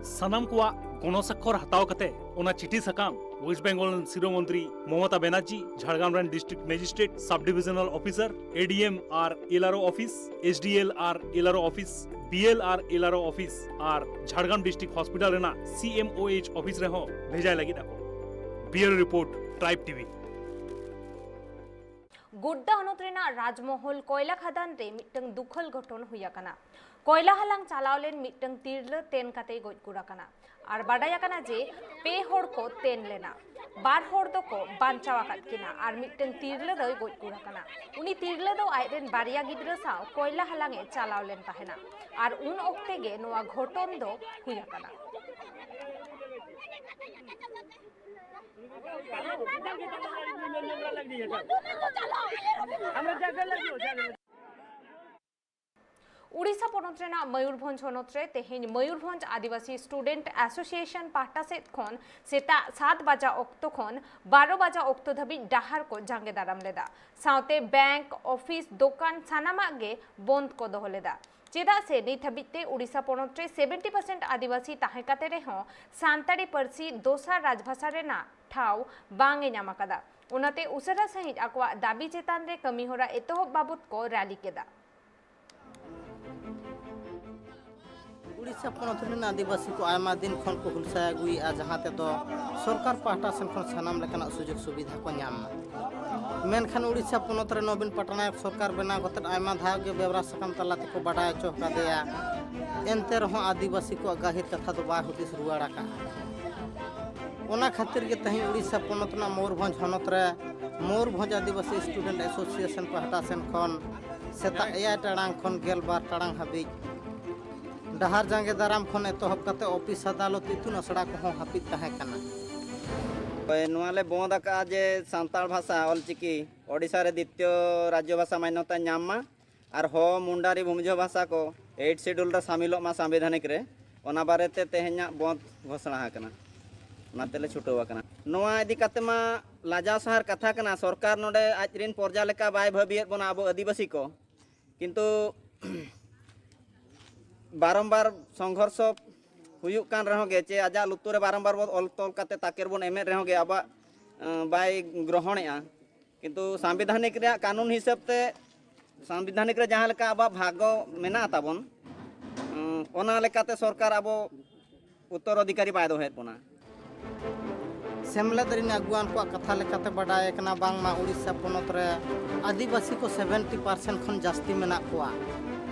ᱥᱟᱱᱟᱢ ᱠᱚᱣᱟᱜ ᱜᱚᱱᱚ ᱥᱟᱠᱷᱚᱨ ᱦᱟᱛᱟᱣ ᱠᱟᱛᱮ ᱚᱱᱟ ᱪᱤᱴᱷᱤ ᱥᱟᱠᱟᱢ ᱳᱭᱮᱥᱴ ᱵᱮᱝᱜᱚᱞ ᱨᱮᱱ ᱥᱤᱨᱟᱹ ᱢᱚᱱᱛᱨᱤ ᱢᱚᱢᱚᱛᱟ ᱵᱮᱱᱟᱨᱡᱤ, ᱡᱷᱟᱲᱜᱨᱟᱢ ᱨᱮᱱ ᱰᱤᱥᱴᱨᱤᱠᱴ ᱢᱮᱡᱤᱥᱴᱨᱮᱴ, ᱥᱟᱵ ᱰᱤᱵᱤᱡᱚᱱᱟᱞ ᱚᱯᱷᱤᱥᱟᱨ, ᱮᱰᱤᱮᱢ ᱟᱨ ᱮᱞᱟᱨᱳ ᱚᱯᱷᱤᱥ, ᱮᱥᱰᱤᱮᱞ ᱟᱨ ᱮᱞᱟᱨᱳ ᱚᱯᱷᱤᱥ, ᱵᱤᱮᱞ ᱟᱨ ᱮᱞᱟᱨᱳ ᱚᱯᱷᱤᱥ ᱟᱨ ᱡᱷᱟᱲᱜᱨᱟᱢ ᱰᱤᱥᱴᱨᱤᱠᱴ ᱦᱚᱥᱯᱤᱴᱟᱞ ᱨᱮᱱᱟᱜ ᱥᱤᱮᱢᱳᱮᱭᱤᱪ ᱚᱯᱷᱤᱥ ᱨᱮᱦᱚᱸ ᱵᱷᱮᱡᱟᱭ ᱞᱟᱹᱜᱤᱫ ᱟᱠᱚ᱾ ᱵᱤᱭᱩᱨᱳ ᱨᱤᱯᱳᱨᱴ, ᱴᱨᱟᱭᱤᱵ ᱴᱤᱵᱷᱤ᱾ ᱜᱳᱰᱰᱟ ᱦᱚᱱᱚᱛ ᱨᱮᱱᱟᱜ ᱨᱟᱡᱽᱢᱚᱦᱚᱞ ᱠᱚᱭᱞᱟ ᱠᱷᱟᱫᱟᱱ ᱨᱮ ᱢᱤᱫᱴᱟᱝ ᱫᱩᱠᱷᱟᱹᱞ ᱜᱷᱚᱴᱚᱱ ᱦᱩᱭ ᱟᱠᱟᱱᱟ᱾ ᱠᱚᱭᱞᱟ ᱦᱟᱞᱟᱝ ᱪᱟᱞᱟᱣ ᱞᱮᱱ ᱢᱤᱫᱴᱟᱝ ᱛᱤᱨᱞᱟᱹ ᱛᱮᱱ ᱠᱟᱛᱮᱭ ᱜᱚᱡ ᱜᱩᱨ ᱟᱠᱟᱱᱟ᱾ ᱟᱨ ᱵᱟᱰᱟᱭ ᱟᱠᱟᱱᱟ ᱡᱮ ᱯᱮ ᱦᱚᱲ ᱠᱚ ᱛᱮᱱ ᱞᱮᱱᱟ, ᱵᱟᱨ ᱦᱚᱲ ᱫᱚᱠᱚ ᱵᱟᱧᱪᱟᱣ ᱟᱠᱟᱫ ᱠᱤᱱᱟ ᱟᱨ ᱢᱤᱫᱴᱟᱝ ᱛᱤᱨᱞᱟᱹ ᱫᱚᱭ ᱜᱚᱡ ᱜᱩᱨ ᱟᱠᱟᱱᱟ᱾ ᱩᱱᱤ ᱛᱤᱨᱞᱟᱹ ᱫᱚ ᱟᱡᱨᱮᱱ ᱵᱟᱨᱭᱟ ᱜᱤᱫᱽᱨᱟᱹ ᱥᱟᱶ ᱠᱚᱭᱞᱟ ᱦᱟᱞᱟᱝ ᱮ ᱪᱟᱞᱟᱣ ᱞᱮᱱ ᱛᱟᱦᱮᱱᱟ᱾ ᱟᱨ ᱩᱱ ᱚᱠᱛᱮ ᱜᱮ ᱱᱚᱣᱟ ᱜᱷᱚᱴᱚᱱ ᱫᱚ ᱦᱩᱭ ᱟᱠᱟᱱᱟ᱾ ᱩᱲᱤᱥᱥᱟ ᱯᱚᱱᱚᱛ ᱨᱮᱱᱟᱜ ᱢᱚᱭᱩᱨᱵᱷᱚᱸᱡᱽ ᱦᱚᱱᱚᱛ ᱨᱮ ᱛᱮᱦᱮᱧ ᱢᱚᱭᱩᱨᱵᱷᱚᱸᱡᱽ ᱟᱹᱫᱤᱵᱟᱹᱥᱤ ᱥᱴᱩᱰᱮᱱᱴ ᱮᱥᱳᱥᱤᱭᱮᱥᱚᱱ ᱯᱟᱦᱴᱟ ᱥᱮᱫ ᱠᱷᱚᱱ ᱥᱮᱛᱟᱜ ᱥᱟᱛ ᱵᱟᱡᱟ ᱚᱠᱛᱚ ᱠᱷᱚᱱ ᱵᱟᱨᱚ ᱵᱟᱡᱟ ᱚᱠᱛᱚ ᱫᱷᱟᱹᱵᱤᱡ ᱰᱟᱦᱟᱨ ᱠᱚ ᱡᱟᱸᱜᱮ ᱫᱟᱨᱟᱢ ᱞᱮᱫᱟ᱾ ᱥᱟᱶᱛᱮ ᱵᱮᱝᱠ, ᱚᱯᱷᱤᱥ, ᱫᱚᱠᱟᱱ ᱥᱟᱱᱟᱢᱟᱜ ᱜᱮ ᱵᱚᱱᱫ ᱠᱚ ᱫᱚᱦᱚ ᱞᱮᱫᱟ᱾ ᱪᱮᱫᱟᱜ ᱥᱮ ᱱᱤᱛ ᱦᱟᱹᱵᱤᱡ ᱛᱮ ᱩᱲᱤᱥᱥᱟ ᱯᱚᱱᱚᱛ ᱨᱮ ᱥᱮᱵᱷᱮᱱᱴᱤ ᱯᱟᱨᱥᱮᱱᱴ ᱟᱹᱫᱤᱵᱟᱹᱥᱤ ᱛᱟᱦᱮᱸ ᱠᱟᱛᱮ ᱨᱮᱦᱚᱸ ᱥᱟᱱᱛᱟᱲᱤ ᱯᱟᱹᱨᱥᱤ ᱫᱚᱥᱟᱨ ᱨᱟᱡᱽᱵᱷᱟᱥᱟ ᱨᱮᱱᱟᱜ ᱴᱷᱟᱶ ᱵᱟᱝ ᱮ ᱧᱟᱢ ᱟᱠᱟᱫᱟ᱾ ᱚᱱᱟᱛᱮ ᱩᱥᱟᱹᱨᱟ ᱥᱟᱺᱦᱤᱡ ᱟᱠᱚᱣᱟᱜ ᱫᱟᱹᱵᱤ ᱪᱮᱛᱟᱱ ᱨᱮ ᱠᱟᱹᱢᱤᱦᱚᱨᱟ ᱮᱛᱚᱦᱚᱵ ᱵᱟᱵᱚᱛ ᱠᱚ ᱨᱟᱞᱤ ᱠᱮᱫᱟ᱾ ᱩᱲᱤᱥᱥᱟ ᱯᱚᱱᱚᱛ ᱨᱮᱱ ᱟᱹᱫᱤᱵᱟᱹᱥᱤ ᱠᱚ ᱟᱭᱢᱟ ᱫᱤᱱ ᱠᱷᱚᱱ ᱠᱚ ᱦᱩᱞᱥᱟᱹᱭ ᱟᱹᱜᱩᱭᱮᱫᱼᱟ, ᱡᱟᱦᱟᱸ ᱛᱮᱫᱚ ᱥᱚᱨᱠᱟᱨ ᱯᱟᱦᱴᱟ ᱥᱮᱱ ᱠᱷᱚᱱ ᱥᱟᱱᱟᱢ ᱞᱮᱠᱟᱱᱟᱜ ᱥᱩᱡᱳᱜᱽ ᱥᱩᱵᱤᱫᱷᱟ ᱠᱚ ᱧᱟᱢ ᱢᱟ᱾ ᱢᱮᱱᱠᱷᱟᱱ ᱩᱲᱤᱥᱥᱟ ᱯᱚᱱᱚᱛ ᱨᱮ ᱱᱚᱵᱤᱱ ᱯᱟᱴᱱᱟᱭᱚᱠ ᱥᱚᱨᱠᱟᱨ ᱵᱮᱱᱟᱣ ᱠᱟᱛᱮ ᱟᱭᱢᱟ ᱫᱷᱟᱣ ᱜᱮ ᱵᱮᱣᱨᱟ ᱥᱟᱠᱟᱢ ᱛᱟᱞᱟ ᱛᱮᱠᱚ ᱵᱟᱰᱟᱭ ᱦᱚᱪᱚ ᱠᱟᱫᱮᱭᱟ, ᱮᱱᱛᱮ ᱨᱮᱦᱚᱸ ᱟᱹᱫᱤᱵᱟᱹᱥᱤ ᱠᱚᱣᱟᱜ ᱜᱟᱹᱦᱤᱨ ᱠᱟᱛᱷᱟ ᱫᱚ ᱵᱟᱭ ᱦᱩᱫᱤᱥ ᱨᱩᱣᱟᱹᱲ ᱟᱠᱟᱫᱼᱟ᱾ ᱚᱱᱟ ᱠᱷᱟᱹᱛᱤᱨ ᱜᱮ ᱛᱮᱦᱮᱧ ᱩᱲᱤᱥᱥᱟ ᱯᱚᱱᱚᱛ ᱨᱮᱱᱟᱜ ᱢᱚᱭᱩᱨᱵᱷᱚᱸᱡᱽ ᱦᱚᱱᱚᱛ ᱨᱮ ᱢᱚᱭᱩᱨᱵᱷᱚᱸᱡᱽ ᱟᱹᱫᱤᱵᱟᱹᱥᱤ ᱥᱴᱩᱰᱮᱱᱴ ᱮᱥᱳᱥᱤᱭᱮᱥᱚᱱ ᱯᱟᱦᱴᱟ ᱥᱮᱱ ᱠᱷᱚᱱ ᱥᱮᱛᱟᱜ ᱮᱭᱟᱭ ᱴᱟᱲᱟᱝ ᱠᱷᱚᱱ ᱜᱮᱞ ᱵᱟᱨ ᱴᱟᱲᱟᱝ ᱦᱟᱹᱵᱤᱡ ᱰᱟᱦᱟᱨ ᱡᱟᱸᱜᱮ ᱫᱟᱨᱟᱢ ᱠᱷᱚᱱ ᱮᱛᱚᱦᱚᱵ ᱠᱟᱛᱮ ᱚᱯᱷᱤᱥ ᱟᱫᱟᱞᱚᱛ ᱤᱛᱩᱱ ᱟᱥᱲᱟ ᱠᱚᱦᱚᱸ ᱦᱟᱹᱯᱤᱫ ᱛᱟᱦᱮᱸ ᱠᱟᱱᱟ᱾ ᱦᱳᱭ, ᱱᱚᱣᱟ ᱞᱮ ᱵᱚᱸᱫᱽ ᱟᱠᱟᱫᱼᱟ ᱡᱮ ᱥᱟᱱᱛᱟᱲ ᱵᱷᱟᱥᱟ ᱚᱞᱪᱤᱠᱤ ᱳᱰᱤᱥᱟ ᱨᱮ ᱫᱤᱛᱤᱭᱚ ᱨᱟᱡᱽᱡᱚ ᱵᱷᱟᱥᱟ ᱢᱟᱱᱱᱚᱛᱟ ᱧᱟᱢ ᱢᱟ ᱟᱨ ᱦᱳ ᱢᱩᱱᱰᱟᱨᱤ ᱵᱷᱩᱢᱤᱡᱚ ᱵᱷᱟᱥᱟ ᱠᱚ ᱮᱭᱤᱴ ᱥᱤᱰᱩᱞ ᱨᱮ ᱥᱟᱢᱤᱞᱚᱜ ᱢᱟ ᱥᱟᱝᱵᱤᱫᱷᱟᱱᱤᱠ ᱨᱮ᱾ ᱚᱱᱟ ᱵᱟᱨᱮᱛᱮ ᱛᱮᱦᱮᱧᱟᱜ ᱵᱚᱸᱫᱽ ᱜᱷᱳᱥᱚᱱᱟ ᱟᱠᱟᱱᱟ, ᱚᱱᱟ ᱛᱮᱞᱮ ᱪᱷᱩᱴᱟᱹᱣ ᱟᱠᱟᱱᱟ᱾ ᱱᱚᱣᱟ ᱤᱫᱤ ᱠᱟᱛᱮ ᱢᱟ ᱞᱟᱡᱟᱣ ᱥᱟᱦᱟᱨ ᱠᱟᱛᱷᱟ ᱠᱟᱱᱟ, ᱥᱚᱨᱠᱟᱨ ᱱᱚᱰᱮ ᱟᱡ ᱨᱤᱱ ᱯᱨᱚᱡᱟ ᱞᱮᱠᱟ ᱵᱟᱭ ᱵᱷᱟᱹᱵᱤᱭᱮᱫ ᱵᱚᱱᱟ ᱟᱵᱚ ᱟᱹᱫᱤᱵᱟᱹᱥᱤ ᱠᱚ, ᱠᱤᱱᱛᱩ ᱵᱟᱨᱚᱢᱵᱟᱨ ᱥᱚᱝᱜᱷᱚᱨᱥᱚ ᱦᱩᱭᱩᱜ ᱠᱟᱱ ᱨᱮᱦᱚᱸ ᱜᱮ, ᱪᱮ ᱟᱡᱟᱜ ᱞᱩᱛᱩᱨ ᱨᱮ ᱵᱟᱨᱚᱢᱵᱟᱨ ᱵᱚ ᱚᱞ ᱛᱚᱞ ᱠᱟᱛᱮ ᱛᱟᱠᱮᱨ ᱵᱚᱱ ᱮᱢᱮᱫ ᱨᱮᱦᱚᱸ ᱜᱮ, ᱟᱵᱚᱣᱟᱜ, ᱮᱸ, ᱵᱟᱭ ᱜᱨᱚᱦᱚᱱᱮᱜᱼᱟ᱾ ᱠᱤᱱᱛᱩ ᱥᱟᱝᱵᱤᱫᱷᱟᱱᱤᱠ ᱨᱮᱭᱟᱜ ᱠᱟᱹᱱᱩᱱ ᱦᱤᱥᱟᱹᱵ ᱛᱮ, ᱥᱟᱝᱵᱤᱫᱷᱟᱱᱤᱠ ᱨᱮ ᱡᱟᱦᱟᱸ ᱞᱮᱠᱟ ᱟᱵᱚᱣᱟᱜ ᱵᱷᱟᱜᱽ ᱢᱮᱱᱟᱜ ᱛᱟᱵᱚᱱ, ᱩᱸ, ᱚᱱᱟ ᱞᱮᱠᱟᱛᱮ ᱥᱚᱨᱠᱟᱨ ᱟᱵᱚ ᱩᱛᱛᱚᱨ ᱚᱫᱷᱤᱠᱟᱨᱤ ᱵᱟᱭ ᱫᱚᱦᱚᱭᱮᱫ ᱵᱚᱱᱟ᱾ ᱥᱮᱢᱞᱮᱫ ᱨᱤᱱ ᱟᱹᱜᱩᱣᱟᱱ ᱠᱚᱣᱟᱜ ᱠᱟᱛᱷᱟ ᱞᱮᱠᱟᱛᱮ ᱵᱟᱰᱟᱭ ᱟᱠᱟᱱᱟ, ᱵᱟᱝᱢᱟ ᱩᱲᱤᱥᱥᱟ ᱯᱚᱱᱚᱛ ᱨᱮ ᱟᱹᱫᱤᱵᱟᱹᱥᱤ ᱠᱚ ᱥᱮᱵᱷᱮᱱᱴᱤ ᱯᱟᱨᱥᱮᱱᱴ ᱠᱷᱚᱱ ᱡᱟᱹᱥᱛᱤ ᱢᱮᱱᱟᱜ ᱠᱚᱣᱟ᱾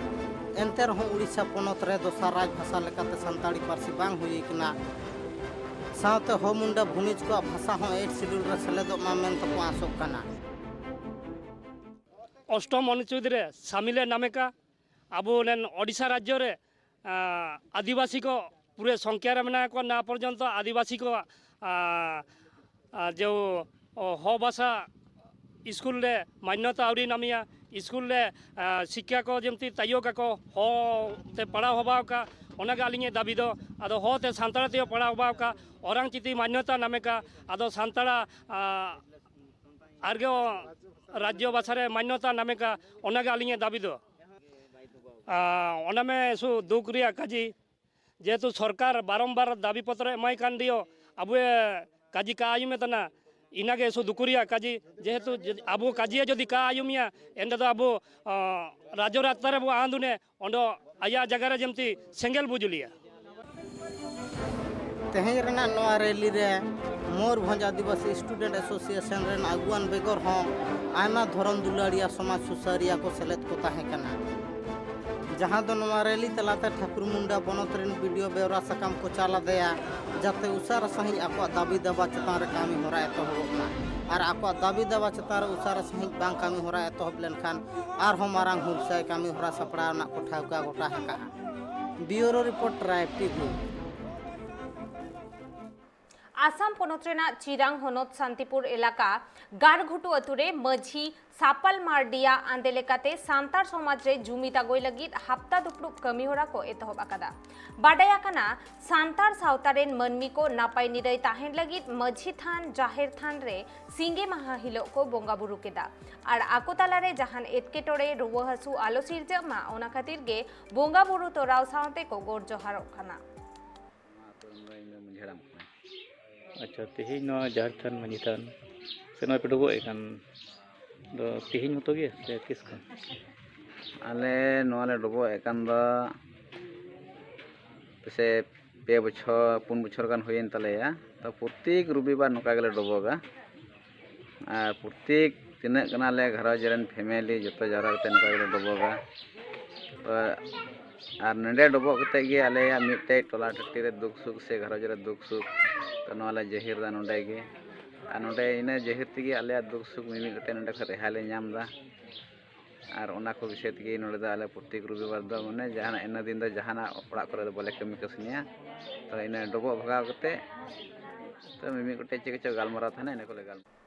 ᱮᱱᱛᱮ ᱨᱮᱦᱚᱸ ᱩᱲᱤᱥᱥᱟ ᱯᱚᱱᱚᱛ ᱨᱮ ᱫᱚᱥᱟᱨ ᱨᱟᱡᱽ ᱵᱷᱟᱥᱟ ᱞᱮᱠᱟᱛᱮ ᱥᱟᱱᱛᱟᱲᱤ ᱯᱟᱹᱨᱥᱤ ᱵᱟᱝ ᱦᱩᱭ ᱟᱠᱟᱱᱟ᱾ ᱥᱟᱶᱛᱮ ᱦᱳ ᱢᱩᱱᱰᱟ ᱵᱷᱩᱢᱤᱡᱽ ᱠᱚᱣᱟᱜ ᱵᱷᱟᱥᱟ ᱦᱚᱸ ᱮᱭᱤᱴ ᱥᱤᱰᱩᱞ ᱨᱮ ᱥᱮᱞᱮᱫᱚᱜ ᱢᱟ ᱢᱮᱱᱛᱮ ᱠᱚ ᱟᱸᱥᱚᱜ ᱠᱟᱱᱟ᱾ ᱚᱥᱴᱚᱢ ᱚᱱᱩᱪᱷᱮᱫ ᱨᱮ ᱥᱟᱢᱤᱞᱮ ᱱᱟᱢᱮ ᱠᱟ, ᱟᱵᱚ ᱱᱮᱱ ᱳᱰᱤᱥᱟ ᱨᱟᱡᱽᱡᱚ ᱨᱮ, ᱟᱸ, ᱟᱹᱫᱤᱵᱟᱹᱥᱤ ᱠᱚ ᱯᱩᱨᱟᱹ ᱥᱚᱝᱠᱷᱭᱟ ᱨᱮ ᱢᱮᱱᱟᱜ ᱠᱚᱣᱟ, ᱱᱟ ᱯᱚᱨᱡᱚᱱᱛᱚ ᱟᱹᱫᱤᱵᱟᱹᱥᱤ ᱠᱚ, ᱟᱸ, ᱟᱸ, ᱡᱮ, ᱚ, ᱦᱚ ᱵᱷᱟᱥᱟ ᱤᱥᱠᱩᱞ ᱨᱮ ᱢᱟᱱᱱᱚᱛᱟ ᱟᱹᱣᱨᱤ ᱱᱟᱢᱤᱭᱟ, ᱤᱥᱠᱩᱞ ᱨᱮ, ᱟᱸ, ᱥᱤᱠᱠᱷᱟ ᱠᱚ ᱡᱮᱢᱛᱤ ᱛᱟᱭᱚ ᱠᱟᱠᱚ, ᱦᱚ ᱛᱮ ᱯᱟᱲᱦᱟᱣ ᱦᱚᱵᱟᱣ ᱠᱟ, ᱚᱱᱟᱜᱮ ᱟᱹᱞᱤᱧᱟᱜ ᱫᱟᱹᱵᱤ ᱫᱚ᱾ ᱟᱫᱚ ᱦᱚ ᱛᱮ ᱥᱟᱱᱛᱟᱲ ᱛᱮ ᱯᱟᱲᱦᱟᱣ ᱦᱚᱵᱟᱣ ᱠᱟ, ᱚᱨᱟᱝ ᱪᱤᱛᱤ ᱢᱟᱱᱱᱚᱛᱟ ᱱᱟᱢᱮ ᱠᱟ, ᱟᱫᱚ ᱥᱟᱱᱛᱟᱲᱟ, ᱟᱸ, ᱟᱨᱜᱮ ᱨᱟᱡᱽᱡᱚ ᱵᱷᱟᱥᱟ ᱨᱮ ᱢᱟᱱᱱᱚᱛᱟ ᱱᱟᱢᱮ ᱠᱟ, ᱚᱱᱟᱜᱮ ᱟᱹᱞᱤᱧᱟᱜ ᱫᱟᱹᱵᱤ ᱫᱚ᱾ ᱟᱸ, ᱚᱱᱟ ᱢᱮ ᱥᱩ ᱫᱩᱠ ᱨᱮᱭᱟᱜ ᱠᱟᱡᱤ, ᱡᱮᱦᱮᱛᱩ ᱥᱚᱨᱠᱟᱨ ᱵᱟᱨᱚᱢᱵᱟᱨ ᱫᱟᱵᱤ ᱯᱚᱛᱨᱚ ᱮᱢᱟᱭ ᱠᱟᱱ ᱫᱤᱭᱚ, ᱟᱵᱚᱭ ᱠᱟᱡᱤ ᱠᱟ ᱟᱭᱩᱢᱮ ᱛᱟᱱᱟ, ᱤᱱᱟᱜᱮ ᱥᱩ ᱫᱩᱠᱩ ᱨᱮᱭᱟᱜ ᱠᱟᱡᱤ, ᱡᱮᱦᱮᱛᱩ ᱡᱮ-, ᱟᱵᱚ ᱠᱟᱡᱤᱭᱟ ᱡᱩᱫᱤ ᱠᱟ ᱟᱭᱩᱢᱤᱭᱟ, ᱮᱱᱰᱮ ᱫᱚ ᱟᱵᱚ, ᱟᱸ, ᱨᱟᱡᱽᱡᱚ ᱨᱟᱥᱛᱟ ᱨᱮᱵᱚ ᱟᱸᱫᱩᱱᱮ, ᱚᱸᱰᱮ ᱟᱭᱟᱜ ᱡᱟᱭᱜᱟ ᱨᱮ ᱡᱮᱢᱛᱤ ᱥᱮᱸᱜᱮᱞ ᱵᱚ ᱡᱩᱞᱤᱭᱟ᱾ ᱛᱮᱦᱮᱧ ᱨᱮᱱᱟᱜ ᱱᱚᱣᱟ ᱨᱮᱞᱤ ᱨᱮ ᱢᱚᱭᱩᱨᱵᱷᱚᱸᱡᱽ ᱟᱹᱫᱤᱵᱟᱹᱥᱤ ᱥᱴᱩᱰᱮᱱᱴ ᱮᱥᱳᱥᱤᱭᱮᱥᱚᱱ ᱨᱮᱱ ᱟᱹᱜᱩᱣᱟᱱ ᱵᱮᱜᱚᱨ ᱦᱚᱸ ᱟᱭᱢᱟ ᱫᱷᱚᱨᱚᱢ ᱫᱩᱞᱟᱹᱲᱤᱭᱟ ᱥᱚᱢᱟᱡᱽ ᱥᱩᱥᱟᱹᱨᱤᱭᱟ ᱠᱚ ᱥᱮᱞᱮᱫ ᱠᱚ ᱛᱟᱦᱮᱸ ᱠᱟᱱᱟ, ᱡᱟᱦᱟᱸ ᱫᱚ ᱱᱚᱣᱟ ᱨᱮᱞᱤ ᱛᱟᱞᱟᱛᱮ ᱴᱷᱟᱹᱠᱩᱨ ᱢᱩᱱᱰᱟ ᱵᱚᱱᱚᱛ ᱨᱮᱱ ᱵᱤ ᱰᱤ ᱳ ᱵᱮᱣᱨᱟ ᱥᱟᱠᱟᱢ ᱠᱚ ᱪᱟᱞ ᱟᱫᱮᱭᱟ, ᱡᱟᱛᱮ ᱩᱥᱟᱹᱨᱟ ᱥᱟᱺᱦᱤᱡ ᱟᱠᱚᱣᱟᱜ ᱫᱟᱹᱵᱤ ᱫᱟᱵᱟ ᱪᱮᱛᱟᱱ ᱨᱮ ᱠᱟᱹᱢᱤ ᱦᱚᱨᱟ ᱮᱛᱚᱦᱚᱵᱚᱜ ᱢᱟ᱾ ᱟᱨ ᱟᱠᱚᱣᱟᱜ ᱫᱟᱹᱵᱤ ᱫᱟᱵᱟ ᱪᱮᱛᱟᱱ ᱨᱮ ᱩᱥᱟᱹᱨᱟ ᱥᱟᱺᱦᱤᱡ ᱵᱟᱝ ᱠᱟᱹᱢᱤ ᱦᱚᱨᱟ ᱮᱛᱚᱦᱚᱵ ᱞᱮᱱᱠᱷᱟᱱ ᱟᱨᱦᱚᱸ ᱢᱟᱨᱟᱝ ᱦᱩᱞᱥᱟᱹᱭ ᱠᱟᱹᱢᱤ ᱦᱚᱨᱟ ᱥᱟᱯᱲᱟᱣ ᱨᱮᱱᱟᱜ ᱠᱚ ᱴᱷᱟᱹᱣᱠᱟᱹ ᱜᱚᱴᱟ ᱟᱠᱟᱫᱼᱟ᱾ ᱵᱤᱭᱩᱨᱳ ᱨᱤᱯᱳᱨᱴ, ᱴᱨᱟᱭᱤᱵᱽ ᱴᱤᱵᱷᱤ᱾ ᱟᱥᱟᱢ ᱯᱚᱱᱚᱛ ᱨᱮᱱᱟᱜ ᱪᱤᱨᱟᱝ ᱦᱚᱱᱚᱛ ᱥᱟᱱᱛᱤᱯᱩᱨ ᱮᱞᱟᱠᱟ ᱜᱟᱲᱜᱷᱩᱴᱩ ᱟᱹᱛᱩ ᱨᱮ ᱢᱟᱹᱡᱷᱤ ᱥᱟᱯᱟᱞ ᱢᱟᱨᱰᱤᱭᱟᱜ ᱟᱸᱫᱮ ᱞᱮᱠᱟᱛᱮ ᱥᱟᱱᱛᱟᱲ ᱥᱚᱢᱟᱡᱽ ᱨᱮ ᱡᱩᱢᱤᱫ ᱟᱜᱚᱭ ᱞᱟᱹᱜᱤᱫ ᱦᱟᱯᱛᱟ ᱫᱩᱯᱲᱩᱵ ᱠᱟᱹᱢᱤ ᱦᱚᱨᱟ ᱠᱚ ᱮᱛᱚᱦᱚᱵ ᱟᱠᱟᱫᱟ᱾ ᱵᱟᱰᱟᱭ ᱟᱠᱟᱱᱟ, ᱥᱟᱱᱛᱟᱲ ᱥᱟᱶᱛᱟ ᱨᱮᱱ ᱢᱟᱹᱱᱢᱤ ᱠᱚ ᱱᱟᱯᱟᱭ ᱱᱤᱨᱟᱹᱭ ᱛᱟᱦᱮᱱ ᱞᱟᱹᱜᱤᱫ ᱢᱟᱹᱡᱷᱤ ᱛᱷᱟᱱ, ᱡᱟᱦᱮᱨ ᱛᱷᱟᱱ ᱨᱮ ᱥᱤᱸᱜᱮ ᱢᱟᱦᱟ ᱦᱤᱞᱳᱜ ᱠᱚ ᱵᱚᱸᱜᱟ ᱵᱩᱨᱩ ᱠᱮᱫᱟ᱾ ᱟᱨ ᱟᱠᱚ ᱛᱟᱞᱟᱨᱮ ᱡᱟᱦᱟᱱ ᱮᱴᱠᱮᱴᱚᱬᱮ, ᱨᱩᱣᱟᱹ ᱦᱟᱹᱥᱩ ᱟᱞᱚ ᱥᱤᱨᱡᱟᱹᱜ ᱢᱟ, ᱚᱱᱟ ᱠᱷᱟᱹᱛᱤᱨ ᱜᱮ ᱵᱚᱸᱜᱟ ᱵᱩᱨᱩ ᱛᱚᱨᱟᱣ ᱥᱟᱶᱛᱮ ᱠᱚ ᱜᱚᱰ ᱡᱚᱦᱟᱨᱚᱜ ᱠᱟᱱᱟ᱾ ᱟᱪᱪᱷᱟ, ᱛᱮᱦᱮᱧ ᱱᱚᱣᱟ ᱡᱟᱦᱮᱨ ᱛᱷᱟᱱ, ᱢᱟᱹᱡᱷᱤ ᱛᱷᱟᱱ ᱥᱮ ᱱᱚᱣᱟ ᱯᱮ ᱰᱚᱵᱚᱜ ᱮᱫ ᱠᱟᱱ ᱫᱚ ᱛᱮᱦᱮᱧ ᱢᱚᱛᱚ ᱜᱮ ᱥᱮ ᱛᱤᱥ ᱠᱷᱚᱱ? ᱟᱞᱮ ᱱᱚᱣᱟ ᱞᱮ ᱰᱚᱵᱚᱜ ᱮᱫ ᱠᱟᱱ ᱫᱚ ᱯᱮᱥᱮ ᱯᱮ ᱵᱚᱪᱷᱚᱨ, ᱯᱩᱱ ᱵᱚᱪᱷᱚᱨ ᱜᱟᱱ ᱦᱩᱭᱮᱱ ᱛᱟᱞᱮᱭᱟ᱾ ᱛᱚ, ᱯᱨᱚᱛᱮᱠ ᱨᱚᱵᱤᱵᱟᱨ ᱱᱚᱝᱠᱟ ᱜᱮᱞᱮ ᱰᱚᱵᱚᱜᱟ᱾ ᱟᱨ ᱯᱨᱚᱛᱮᱠ ᱛᱤᱱᱟᱹᱜ ᱠᱟᱱᱟᱞᱮ ᱜᱷᱟᱨᱚᱸᱡᱽ ᱨᱮᱱ ᱯᱷᱮᱢᱮᱞᱤ ᱡᱚᱛᱚ ᱡᱟᱣᱨᱟ ᱠᱟᱛᱮ ᱱᱚᱝᱠᱟ ᱜᱮᱞᱮ ᱰᱚᱵᱚᱜᱟ᱾ ᱛᱚ, ᱟᱨ ᱱᱚᱸᱰᱮ ᱰᱚᱵᱚᱜ ᱠᱟᱛᱮ ᱜᱮ ᱟᱞᱮᱭᱟᱜ ᱢᱤᱫᱴᱮᱡ ᱴᱚᱞᱟ ᱴᱟᱺᱰᱤ ᱨᱮ ᱫᱩᱠ ᱥᱩᱠ ᱥᱮ ᱜᱷᱟᱨᱚᱸᱡᱽ ᱨᱮ ᱫᱩᱠ ᱥᱩᱠ, ᱛᱚ, ᱱᱚᱣᱟ ᱞᱮ ᱡᱟᱹᱦᱤᱨ ᱫᱟ ᱱᱚᱸᱰᱮ ᱜᱮ᱾ ᱟᱨ ᱱᱚᱸᱰᱮ ᱤᱱᱟᱹ ᱡᱟᱹᱦᱤᱨ ᱛᱮᱜᱮ ᱟᱞᱮᱭᱟᱜ ᱫᱩᱠ ᱥᱩᱠ ᱢᱤᱢᱤᱫ ᱜᱚᱴᱮᱡ ᱱᱚᱸᱰᱮ ᱠᱷᱚᱱ ᱨᱮᱦᱟᱭ ᱞᱮ ᱧᱟᱢ ᱮᱫᱟ᱾ ᱟᱨ ᱚᱱᱟ ᱠᱚ ᱵᱤᱥᱚᱭ ᱛᱮᱜᱮ ᱱᱚᱸᱰᱮ ᱫᱚ ᱟᱞᱮ ᱯᱨᱚᱛᱮᱠ ᱨᱚᱵᱤᱵᱟᱨ ᱫᱚ ᱢᱟᱱᱮ ᱡᱟᱦᱟᱱᱟᱜ ᱤᱱᱟᱹ ᱫᱤᱱ ᱫᱚ ᱡᱟᱦᱟᱱᱟᱜ ᱚᱲᱟᱜ ᱠᱚᱨᱮ ᱫᱚ ᱵᱟᱞᱮ ᱠᱟᱹᱢᱤ ᱠᱟᱹᱥᱱᱤᱭᱟ᱾ ᱛᱚ, ᱤᱱᱟᱹ ᱰᱚᱵᱚᱜ ᱵᱷᱟᱜᱟᱣ ᱠᱟᱛᱮ ᱛᱚ ᱢᱤᱢᱤᱫ ᱜᱚᱴᱮᱡ ᱪᱮᱫ ᱠᱚᱪᱚ ᱜᱟᱞᱢᱟᱨᱟᱣ ᱛᱟᱦᱮᱱᱟ, ᱤᱱᱟᱹ ᱠᱚᱞᱮ ᱜᱟᱞᱢᱟᱨᱟᱣᱟ᱾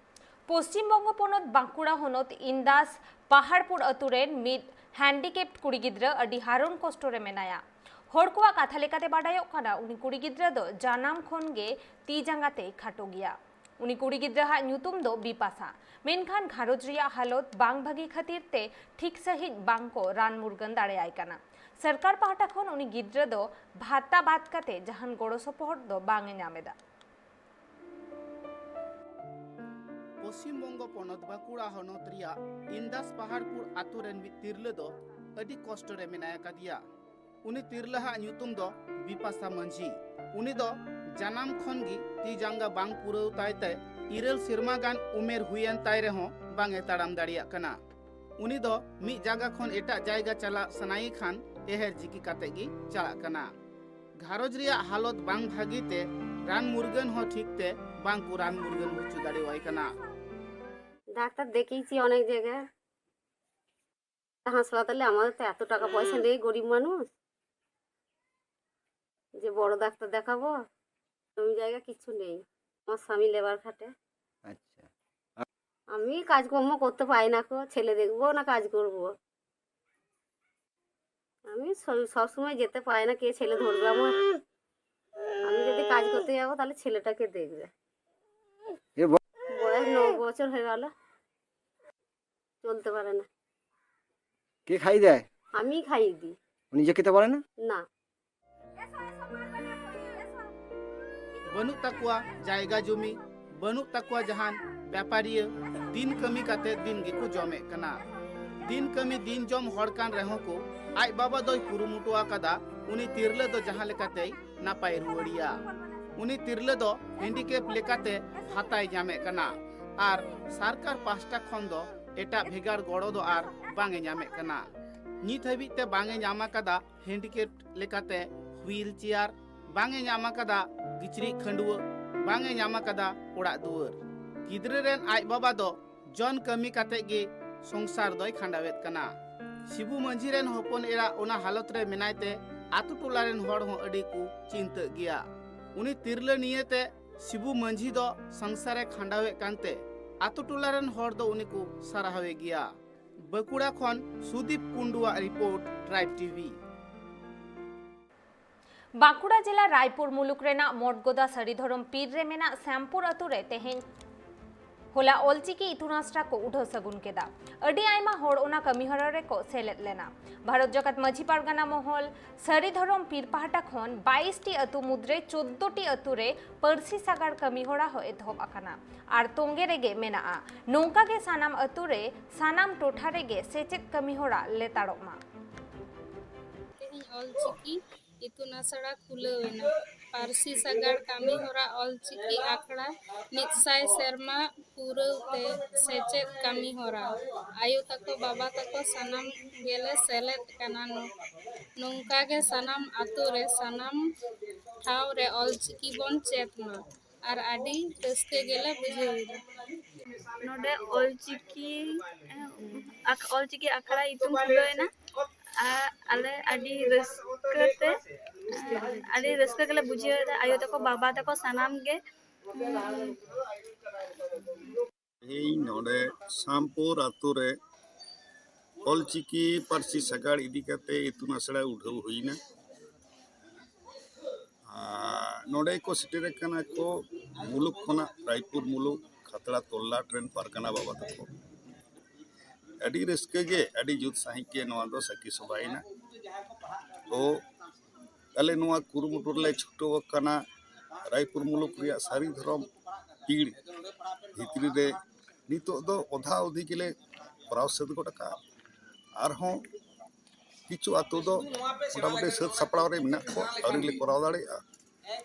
ᱯᱚᱥᱪᱤᱢ ᱵᱚᱝᱜᱚ ᱯᱚᱱᱚᱛ ᱵᱟᱸᱠᱩᱲᱟ ᱦᱚᱱᱚᱛ ᱤᱱᱫᱟᱥ ᱯᱟᱦᱟᱲᱯᱩᱨ ᱟᱹᱛᱩ ᱨᱮᱱ ᱢᱤᱫ ᱦᱮᱱᱰᱤᱠᱮᱯᱰ ᱠᱩᱲᱤ ᱜᱤᱫᱽᱨᱟᱹ ᱟᱹᱰᱤ ᱦᱟᱨᱚᱱ ᱠᱚᱥᱴᱚ ᱨᱮ ᱢᱮᱱᱟᱭᱟ᱾ ᱦᱚᱲ ᱠᱚᱣᱟᱜ ᱠᱟᱛᱷᱟ ᱞᱮᱠᱟᱛᱮ ᱵᱟᱰᱟᱭᱚᱜ ᱠᱟᱱᱟ, ᱩᱱᱤ ᱠᱩᱲᱤ ᱜᱤᱫᱽᱨᱟᱹ ᱫᱚ ᱡᱟᱱᱟᱢ ᱠᱷᱚᱱ ᱜᱮ ᱛᱤ ᱡᱟᱸᱜᱟ ᱛᱮᱭ ᱠᱷᱟᱴᱚ ᱜᱮᱭᱟ᱾ ᱩᱱᱤ ᱠᱩᱲᱤ ᱜᱤᱫᱽᱨᱟᱹ ᱦᱟᱜ ᱧᱩᱛᱩᱢ ᱫᱚ ᱵᱤᱯᱟᱥᱟ, ᱢᱮᱱᱠᱷᱟᱱ ᱜᱷᱟᱨᱚᱸᱡᱽ ᱨᱮᱭᱟᱜ ᱦᱟᱞᱚᱛ ᱵᱟᱝ ᱵᱷᱟᱹᱜᱤ ᱠᱷᱟᱹᱛᱤᱨ ᱛᱮ ᱴᱷᱤᱠ ᱥᱟᱺᱦᱤᱡ ᱵᱟᱝ ᱠᱚ ᱨᱟᱱ ᱢᱩᱨᱜᱟᱹᱱ ᱫᱟᱲᱮᱭᱟᱭ ᱠᱟᱱᱟ᱾ ᱥᱚᱨᱠᱟᱨ ᱯᱟᱦᱴᱟ ᱠᱷᱚᱱ ᱩᱱᱤ ᱜᱤᱫᱽᱨᱟᱹ ᱫᱚ ᱵᱷᱟᱛᱟ ᱵᱟᱫ ᱠᱟᱛᱮ ᱡᱟᱦᱟᱱ ᱜᱚᱲᱚ ᱥᱚᱯᱚᱦᱚᱫ ᱫᱚ ᱵᱟᱝ ᱮ ᱧᱟᱢ ᱮᱫᱟ᱾ ᱯᱚᱥᱪᱤᱢ ᱵᱚᱝᱜᱚ ᱯᱚᱱᱚᱛ ᱵᱟᱸᱠᱩᱲᱟ ᱦᱚᱱᱚᱛ ᱨᱮᱭᱟᱜ ᱤᱱᱫᱟᱥ ᱯᱟᱦᱟᱲᱯᱩᱨ ᱟᱛᱳ ᱨᱮᱱ ᱢᱤᱫ ᱛᱤᱨᱞᱟᱹ ᱫᱚ ᱟᱹᱰᱤ ᱠᱚᱥᱴᱚ ᱨᱮ ᱢᱮᱱᱟᱭ ᱟᱠᱟᱫᱮᱭᱟ᱾ ᱩᱱᱤ ᱛᱤᱨᱞᱟᱹ ᱦᱟᱜ ᱧᱩᱛᱩᱢ ᱫᱚ ᱵᱤᱯᱟᱥᱟ ᱢᱟᱹᱡᱷᱤ᱾ ᱩᱱᱤ ᱫᱚ ᱡᱟᱱᱟᱢ ᱠᱷᱚᱱ ᱜᱮ ᱛᱤ ᱡᱟᱸᱜᱟ ᱵᱟᱝ ᱯᱩᱨᱟᱹᱣ ᱛᱟᱭ ᱛᱮ ᱤᱨᱟᱹᱞ ᱥᱮᱨᱢᱟ ᱜᱟᱱ ᱩᱢᱮᱨ ᱦᱩᱭᱮᱱ ᱛᱟᱭ ᱨᱮᱦᱚᱸ ᱵᱟᱝ ᱮ ᱛᱟᱲᱟᱢ ᱫᱟᱲᱮᱭᱟᱜ ᱠᱟᱱᱟ᱾ ᱩᱱᱤ ᱫᱚ ᱢᱤᱫ ᱡᱟᱭᱜᱟ ᱠᱷᱚᱱ ᱮᱴᱟᱜ ᱡᱟᱭᱜᱟ ᱪᱟᱞᱟᱜ ᱥᱟᱱᱟᱭᱮ ᱠᱷᱟᱱ ᱮᱦᱮᱨ ᱡᱤᱠᱤ ᱠᱟᱛᱮ ᱜᱮ ᱪᱟᱞᱟᱜ ᱠᱟᱱᱟ᱾ ᱜᱷᱟᱨᱚᱸᱡᱽ ᱨᱮᱭᱟᱜ ᱦᱟᱞᱚᱛ ᱵᱟᱝ ᱵᱷᱟᱹᱜᱤ ᱛᱮ ᱨᱟᱱ ᱢᱩᱨᱜᱟᱹᱱ ᱦᱚᱸ ᱴᱷᱤᱠ ᱛᱮ ᱵᱟᱝ ᱠᱚ ᱨᱟᱱ ᱢᱩᱨᱜᱟᱹᱱ ᱦᱚᱪᱚ ᱫᱟᱲᱮᱣᱟᱭ ᱠᱟᱱᱟ᱾ ডাক্তার দেখিয়েছি অনেক জায়গায়। হাসপাতালে আমাদের তো এত টাকা পয়সা নেই, গরিব মানুষ, যে বড় ডাক্তার দেখাবো। জমি জায়গা কিচ্ছু নেই। আমার স্বামী লেবার খাটে। আচ্ছা। আমি কাজকর্ম করতে পারি না গো, ছেলে দেখবো না কাজ করব? আমি সব, সবসময় যেতে পারি না, কে ছেলে ধরবে আমার? আমি যদি কাজ করতে যাবো, তাহলে ছেলেটা কে দেখবে? এ ব- বয়স ন বছর হয়ে গেল, চলতে পারে না। কে খাইয়ে দেয়? আমি খাইয়ে দিই। ও নিজে খেতে পারে না? না। ᱵᱟᱹᱱᱩᱜ ᱛᱟᱠᱚᱣᱟ ᱡᱟᱭᱜᱟ ᱡᱩᱢᱤ, ᱵᱟᱹᱱᱩᱜ ᱛᱟᱠᱚᱣᱟ ᱡᱟᱦᱟᱱ ᱵᱮᱯᱟᱨᱤᱭᱟᱹ, ᱫᱤᱱ ᱠᱟᱹᱢᱤ ᱠᱟᱛᱮ ᱫᱤᱱ ᱜᱮᱠᱚ ᱡᱚᱢᱮᱫ ᱠᱟᱱᱟ᱾ ᱫᱤᱱ ᱠᱟᱹᱢᱤ ᱫᱤᱱ ᱡᱚᱢ ᱦᱚᱲ ᱠᱟᱱ ᱨᱮᱦᱚᱸ ᱠᱚ, ᱟᱡ ᱵᱟᱵᱟ ᱫᱚᱭ ᱠᱩᱨᱩᱢᱩᱴᱩ ᱟᱠᱟᱫᱟ ᱩᱱᱤ ᱛᱤᱨᱞᱟᱹ ᱫᱚ ᱡᱟᱦᱟᱸ ᱞᱮᱠᱟᱛᱮᱭ ᱱᱟᱯᱟᱭ ᱨᱩᱣᱟᱹᱲᱤᱭᱟ᱾ ᱩᱱᱤ ᱛᱤᱨᱞᱟᱹ ᱫᱚ ᱦᱮᱱᱰᱤᱠᱮᱯ ᱞᱮᱠᱟᱛᱮ ᱵᱷᱟᱛᱟᱭ ᱧᱟᱢᱮᱫ ᱠᱟᱱᱟ ᱟᱨ ᱥᱚᱨᱠᱟᱨ ᱯᱟᱦᱴᱟ ᱠᱷᱚᱱ ᱫᱚ ᱮᱴᱟᱜ ᱵᱷᱮᱜᱟᱨ ᱜᱚᱲᱚ ᱫᱚ ᱟᱨ ᱵᱟᱝ ᱮ ᱧᱟᱢᱮᱫ ᱠᱟᱱᱟ᱾ ᱱᱤᱛ ᱦᱟᱹᱵᱤᱡ ᱛᱮ ᱵᱟᱝ ᱮ ᱧᱟᱢ ᱟᱠᱟᱫᱟ ᱦᱮᱱᱰᱤᱠᱮᱯ ᱞᱮᱠᱟᱛᱮ ᱦᱩᱭᱤᱞ ᱪᱮᱭᱟᱨ, ᱵᱟᱝ ᱮ ᱧᱟᱢ ᱟᱠᱟᱫᱟ ᱠᱤᱪᱨᱤᱡ ᱠᱷᱟᱹᱰᱩᱣᱟᱹ, ᱵᱟᱝ ᱮ ᱧᱟᱢ ᱟᱠᱟᱫᱟ ᱚᱲᱟᱜ ᱫᱩᱣᱟᱹᱨ᱾ ᱜᱤᱫᱽᱨᱟᱹ ᱨᱮᱱ ᱟᱡ ᱵᱟᱵᱟ ᱫᱚ ᱡᱚᱱ ᱠᱟᱹᱢᱤ ᱠᱟᱛᱮ ᱜᱮ ᱥᱚᱝᱥᱟᱨ ᱫᱚᱭ ᱠᱷᱟᱸᱰᱟᱣᱮᱫ ᱠᱟᱱᱟ᱾ ᱥᱤᱵᱩ ᱢᱟᱹᱡᱷᱤ ᱨᱮᱱ ᱦᱚᱯᱚᱱ ᱮᱨᱟ ᱚᱱᱟ ᱦᱟᱞᱚᱛ ᱨᱮ ᱢᱮᱱᱟᱭ ᱛᱮ ᱟᱛᱳ ᱴᱚᱞᱟ ᱨᱮᱱ ᱦᱚᱲ ᱦᱚᱸ ᱟᱹᱰᱤ ᱠᱚ ᱪᱤᱱᱛᱟᱹᱜ ᱜᱮᱭᱟ᱾ ᱩᱱᱤ ᱛᱤᱨᱞᱟᱹ ᱱᱤᱭᱟᱹᱛᱮ ᱥᱤᱵᱩ ᱢᱟᱹᱡᱷᱤ ᱫᱚ ᱥᱚᱝᱥᱟᱨᱮ ᱠᱷᱟᱸᱰᱟᱣᱮᱫ ᱠᱟᱱᱛᱮ ᱟᱛᱳ ᱴᱚᱞᱟ ᱨᱮᱱ ᱦᱚᱲ ᱫᱚ ᱩᱱᱤ ᱠᱚ ᱥᱟᱨᱦᱟᱣᱮ ᱜᱮᱭᱟ᱾ ᱵᱟᱸᱠᱩᱲᱟ ᱠᱷᱚᱱ ᱥᱩᱫᱤᱯ ᱠᱩᱱᱰᱩᱣᱟᱜ ᱨᱤᱯᱳᱨᱴ, ᱴᱨᱟᱭᱤᱵᱽ ᱴᱤᱵᱷᱤ᱾ ᱵᱟᱸᱠᱩᱲᱟ ᱡᱮᱞᱟ ᱨᱟᱭᱯᱩᱨ ᱢᱩᱞᱩᱠ ᱨᱮᱱᱟᱜ ᱢᱚᱴᱜᱚᱫᱟ ᱥᱟᱹᱨᱤ ᱫᱷᱚᱨᱚᱢ ᱯᱤᱨ ᱨᱮ ᱢᱮᱱᱟᱜ ᱥᱟᱢᱯᱩᱨ ᱟᱛᱳ ᱨᱮ ᱛᱮᱦᱮᱧ ᱦᱚᱞᱟ ᱚᱞᱪᱤᱠᱤ ᱤᱛᱩᱱ ᱟᱥᱲᱟ ᱠᱚ ᱩᱰᱷᱟᱹᱣ ᱥᱟᱹᱜᱩᱱ ᱠᱮᱫᱟ᱾ ᱟᱹᱰᱤ ᱟᱭᱢᱟ ᱦᱚᱲ ᱚᱱᱟ ᱠᱟᱹᱢᱤᱦᱚᱨᱟ ᱨᱮᱠᱚ ᱥᱮᱞᱮᱫ ᱞᱮᱱᱟ᱾ ᱵᱷᱟᱨᱚᱛ ᱡᱟᱠᱟᱛ ᱢᱟᱹᱡᱷᱤ ᱯᱟᱨᱜᱟᱱᱟ ᱢᱚᱦᱚᱞ ᱥᱟᱹᱨᱤ ᱫᱷᱚᱨᱚᱢ ᱯᱤᱨ ᱯᱟᱦᱴᱟ ᱠᱷᱚᱱ ᱵᱟᱭᱤᱥ ᱴᱤ ᱟᱹᱛᱩ ᱢᱩᱫᱽᱨᱮ ᱪᱳᱫᱽᱫᱳ ᱴᱤ ᱟᱹᱛᱩ ᱨᱮ ᱯᱟᱹᱨᱥᱤ ᱥᱟᱜᱟᱲ ᱠᱟᱹᱢᱤᱦᱚᱨᱟ ᱦᱚᱸ ᱮᱛᱚᱦᱚᱵ ᱟᱠᱟᱱᱟ ᱟᱨ ᱛᱚᱝᱜᱮ ᱨᱮᱜᱮ ᱢᱮᱱᱟᱜᱼᱟ᱾ ᱱᱚᱝᱠᱟ ᱜᱮ ᱥᱟᱱᱟᱢ ᱟᱹᱛᱩ ᱨᱮ ᱥᱟᱱᱟᱢ ᱴᱚᱴᱷᱟ ᱨᱮᱜᱮ ᱥᱮᱪᱮᱫ ᱠᱟᱹᱢᱤᱦᱚᱨᱟ ᱞᱮᱛᱟᱲᱚᱜ ᱢᱟ᱾ ᱛᱮᱦᱮᱧ ᱚᱞᱪᱤᱠᱤ ᱤᱛᱩᱱ ᱟᱥᱲᱟ ᱠᱷᱩᱞᱟᱹᱣ ᱮᱱᱟ᱾ ᱯᱟᱹᱨᱥᱤ ᱥᱟᱜᱟᱲ ᱠᱟᱹᱢᱤ ᱦᱚᱨᱟ ᱚᱞᱪᱤᱠᱤ ᱟᱠᱷᱲᱟ ᱢᱤᱫ ᱥᱟᱭ ᱥᱮᱨᱢᱟ ᱯᱩᱨᱟᱹᱣ ᱛᱮ ᱥᱮᱪᱮᱫ ᱠᱟᱹᱢᱤ ᱦᱚᱨᱟ᱾ ᱟᱭᱳ ᱛᱟᱠᱚ, ᱵᱟᱵᱟ ᱛᱟᱠᱚ ᱥᱟᱱᱟᱢ ᱜᱮᱞᱮ ᱥᱮᱞᱮᱫ ᱠᱟᱱᱟ᱾ ᱱᱚ-, ᱱᱚᱝᱠᱟ ᱜᱮ ᱥᱟᱱᱟᱢ ᱟᱛᱳ ᱨᱮ, ᱥᱟᱱᱟᱢ ᱴᱷᱟᱶ ᱨᱮ ᱚᱞᱪᱤᱠᱤ ᱵᱚᱱ ᱪᱮᱫ ᱢᱟ᱾ ᱟᱨ ᱟᱹᱰᱤ ᱨᱟᱹᱥᱠᱟᱹ ᱜᱮᱞᱮ ᱵᱩᱡᱷᱟᱹᱣ ᱮᱫᱟ᱾ ᱱᱚᱰᱮ ᱚᱞᱪᱤᱠᱤ, ᱚᱞᱪᱤᱠᱤ ᱟᱠᱷᱲᱟ ᱤᱛᱩᱱ ᱠᱷᱩᱞᱟᱹᱣ ᱮᱱᱟ᱾ ᱟᱨ ᱟᱞᱮ ᱟᱹᱰᱤ ᱨᱟᱹᱥᱠᱟᱹ ᱛᱮ, ᱟᱹᱰᱤ ᱨᱟᱹᱥᱠᱟᱹ ᱜᱮᱞᱮ ᱵᱩᱡᱷᱟᱹᱣ ᱮᱫᱟ, ᱟᱭᱳ ᱛᱟᱠᱚ, ᱵᱟᱵᱟ ᱛᱟᱠᱚ, ᱥᱟᱱᱟᱢ ᱜᱮ᱾ ᱛᱮᱦᱮᱧ ᱱᱚᱰᱮ ᱥᱟᱢᱯᱩᱨ ᱟᱛᱳ ᱨᱮ ᱚᱞᱪᱤᱠᱤ ᱯᱟᱹᱨᱥᱤ ᱥᱟᱜᱟᱲ ᱤᱫᱤ ᱠᱟᱛᱮ ᱤᱛᱩᱱ ᱟᱥᱲᱟ ᱩᱰᱷᱟᱹᱣ ᱦᱩᱭᱱᱟ᱾ ᱟᱨ ᱱᱚᱰᱮ ᱠᱚ ᱥᱮᱴᱮᱨ ᱟᱠᱟᱱᱟ ᱠᱚ ᱢᱩᱞᱩᱠ ᱠᱷᱚᱱᱟᱜ, ᱨᱟᱭᱯᱩᱨ ᱢᱩᱞᱩᱠ, ᱠᱷᱟᱛᱲᱟ ᱛᱚᱞᱞᱟᱴ ᱨᱮᱱ ᱯᱟᱨᱜᱟᱱᱟ ᱵᱟᱵᱟ ᱛᱟᱠᱚ᱾ ᱟᱹᱰᱤ ᱨᱟᱹᱥᱠᱟᱹ ᱜᱮ, ᱟᱹᱰᱤ ᱡᱩᱛ ᱥᱟᱺᱦᱤᱡ ᱜᱮ ᱱᱚᱣᱟ ᱫᱚ ᱥᱟᱹᱠᱷᱤ ᱥᱚᱵᱷᱟᱭᱮᱱᱟ᱾ ᱛᱚ ᱟᱞᱮ ᱱᱚᱣᱟ ᱠᱩᱨᱩᱢᱩᱴᱩ ᱨᱮᱞᱮ ᱪᱷᱩᱴᱟᱹᱣ ᱟᱠᱟᱱᱟ᱾ ᱨᱟᱭᱯᱩᱨ ᱢᱩᱞᱩᱠ ᱨᱮᱭᱟᱜ ᱥᱟᱹᱨᱤ ᱫᱷᱚᱨᱚᱢ ᱯᱤᱲ ᱵᱷᱤᱛᱨᱤ ᱨᱮ ᱱᱤᱛᱚᱜ ᱫᱚ ᱚᱫᱷᱟ ᱚᱫᱷᱤ ᱜᱮᱞᱮ ᱠᱚᱨᱟᱣ ᱥᱟᱹᱛ ᱜᱚᱫ ᱟᱠᱟᱫᱼᱟ᱾ ᱟᱨᱦᱚᱸ ᱠᱤᱪᱷᱩ ᱟᱹᱛᱩ ᱫᱚ ᱢᱚᱴᱟᱢᱩᱴᱤ ᱥᱟᱹᱛ ᱥᱟᱯᱲᱟᱣ ᱨᱮ ᱢᱮᱱᱟᱜ ᱠᱚᱣᱟ, ᱟᱹᱣᱨᱤ ᱞᱮ ᱠᱚᱨᱟᱣ ᱫᱟᱲᱮᱭᱟᱜᱼᱟ᱾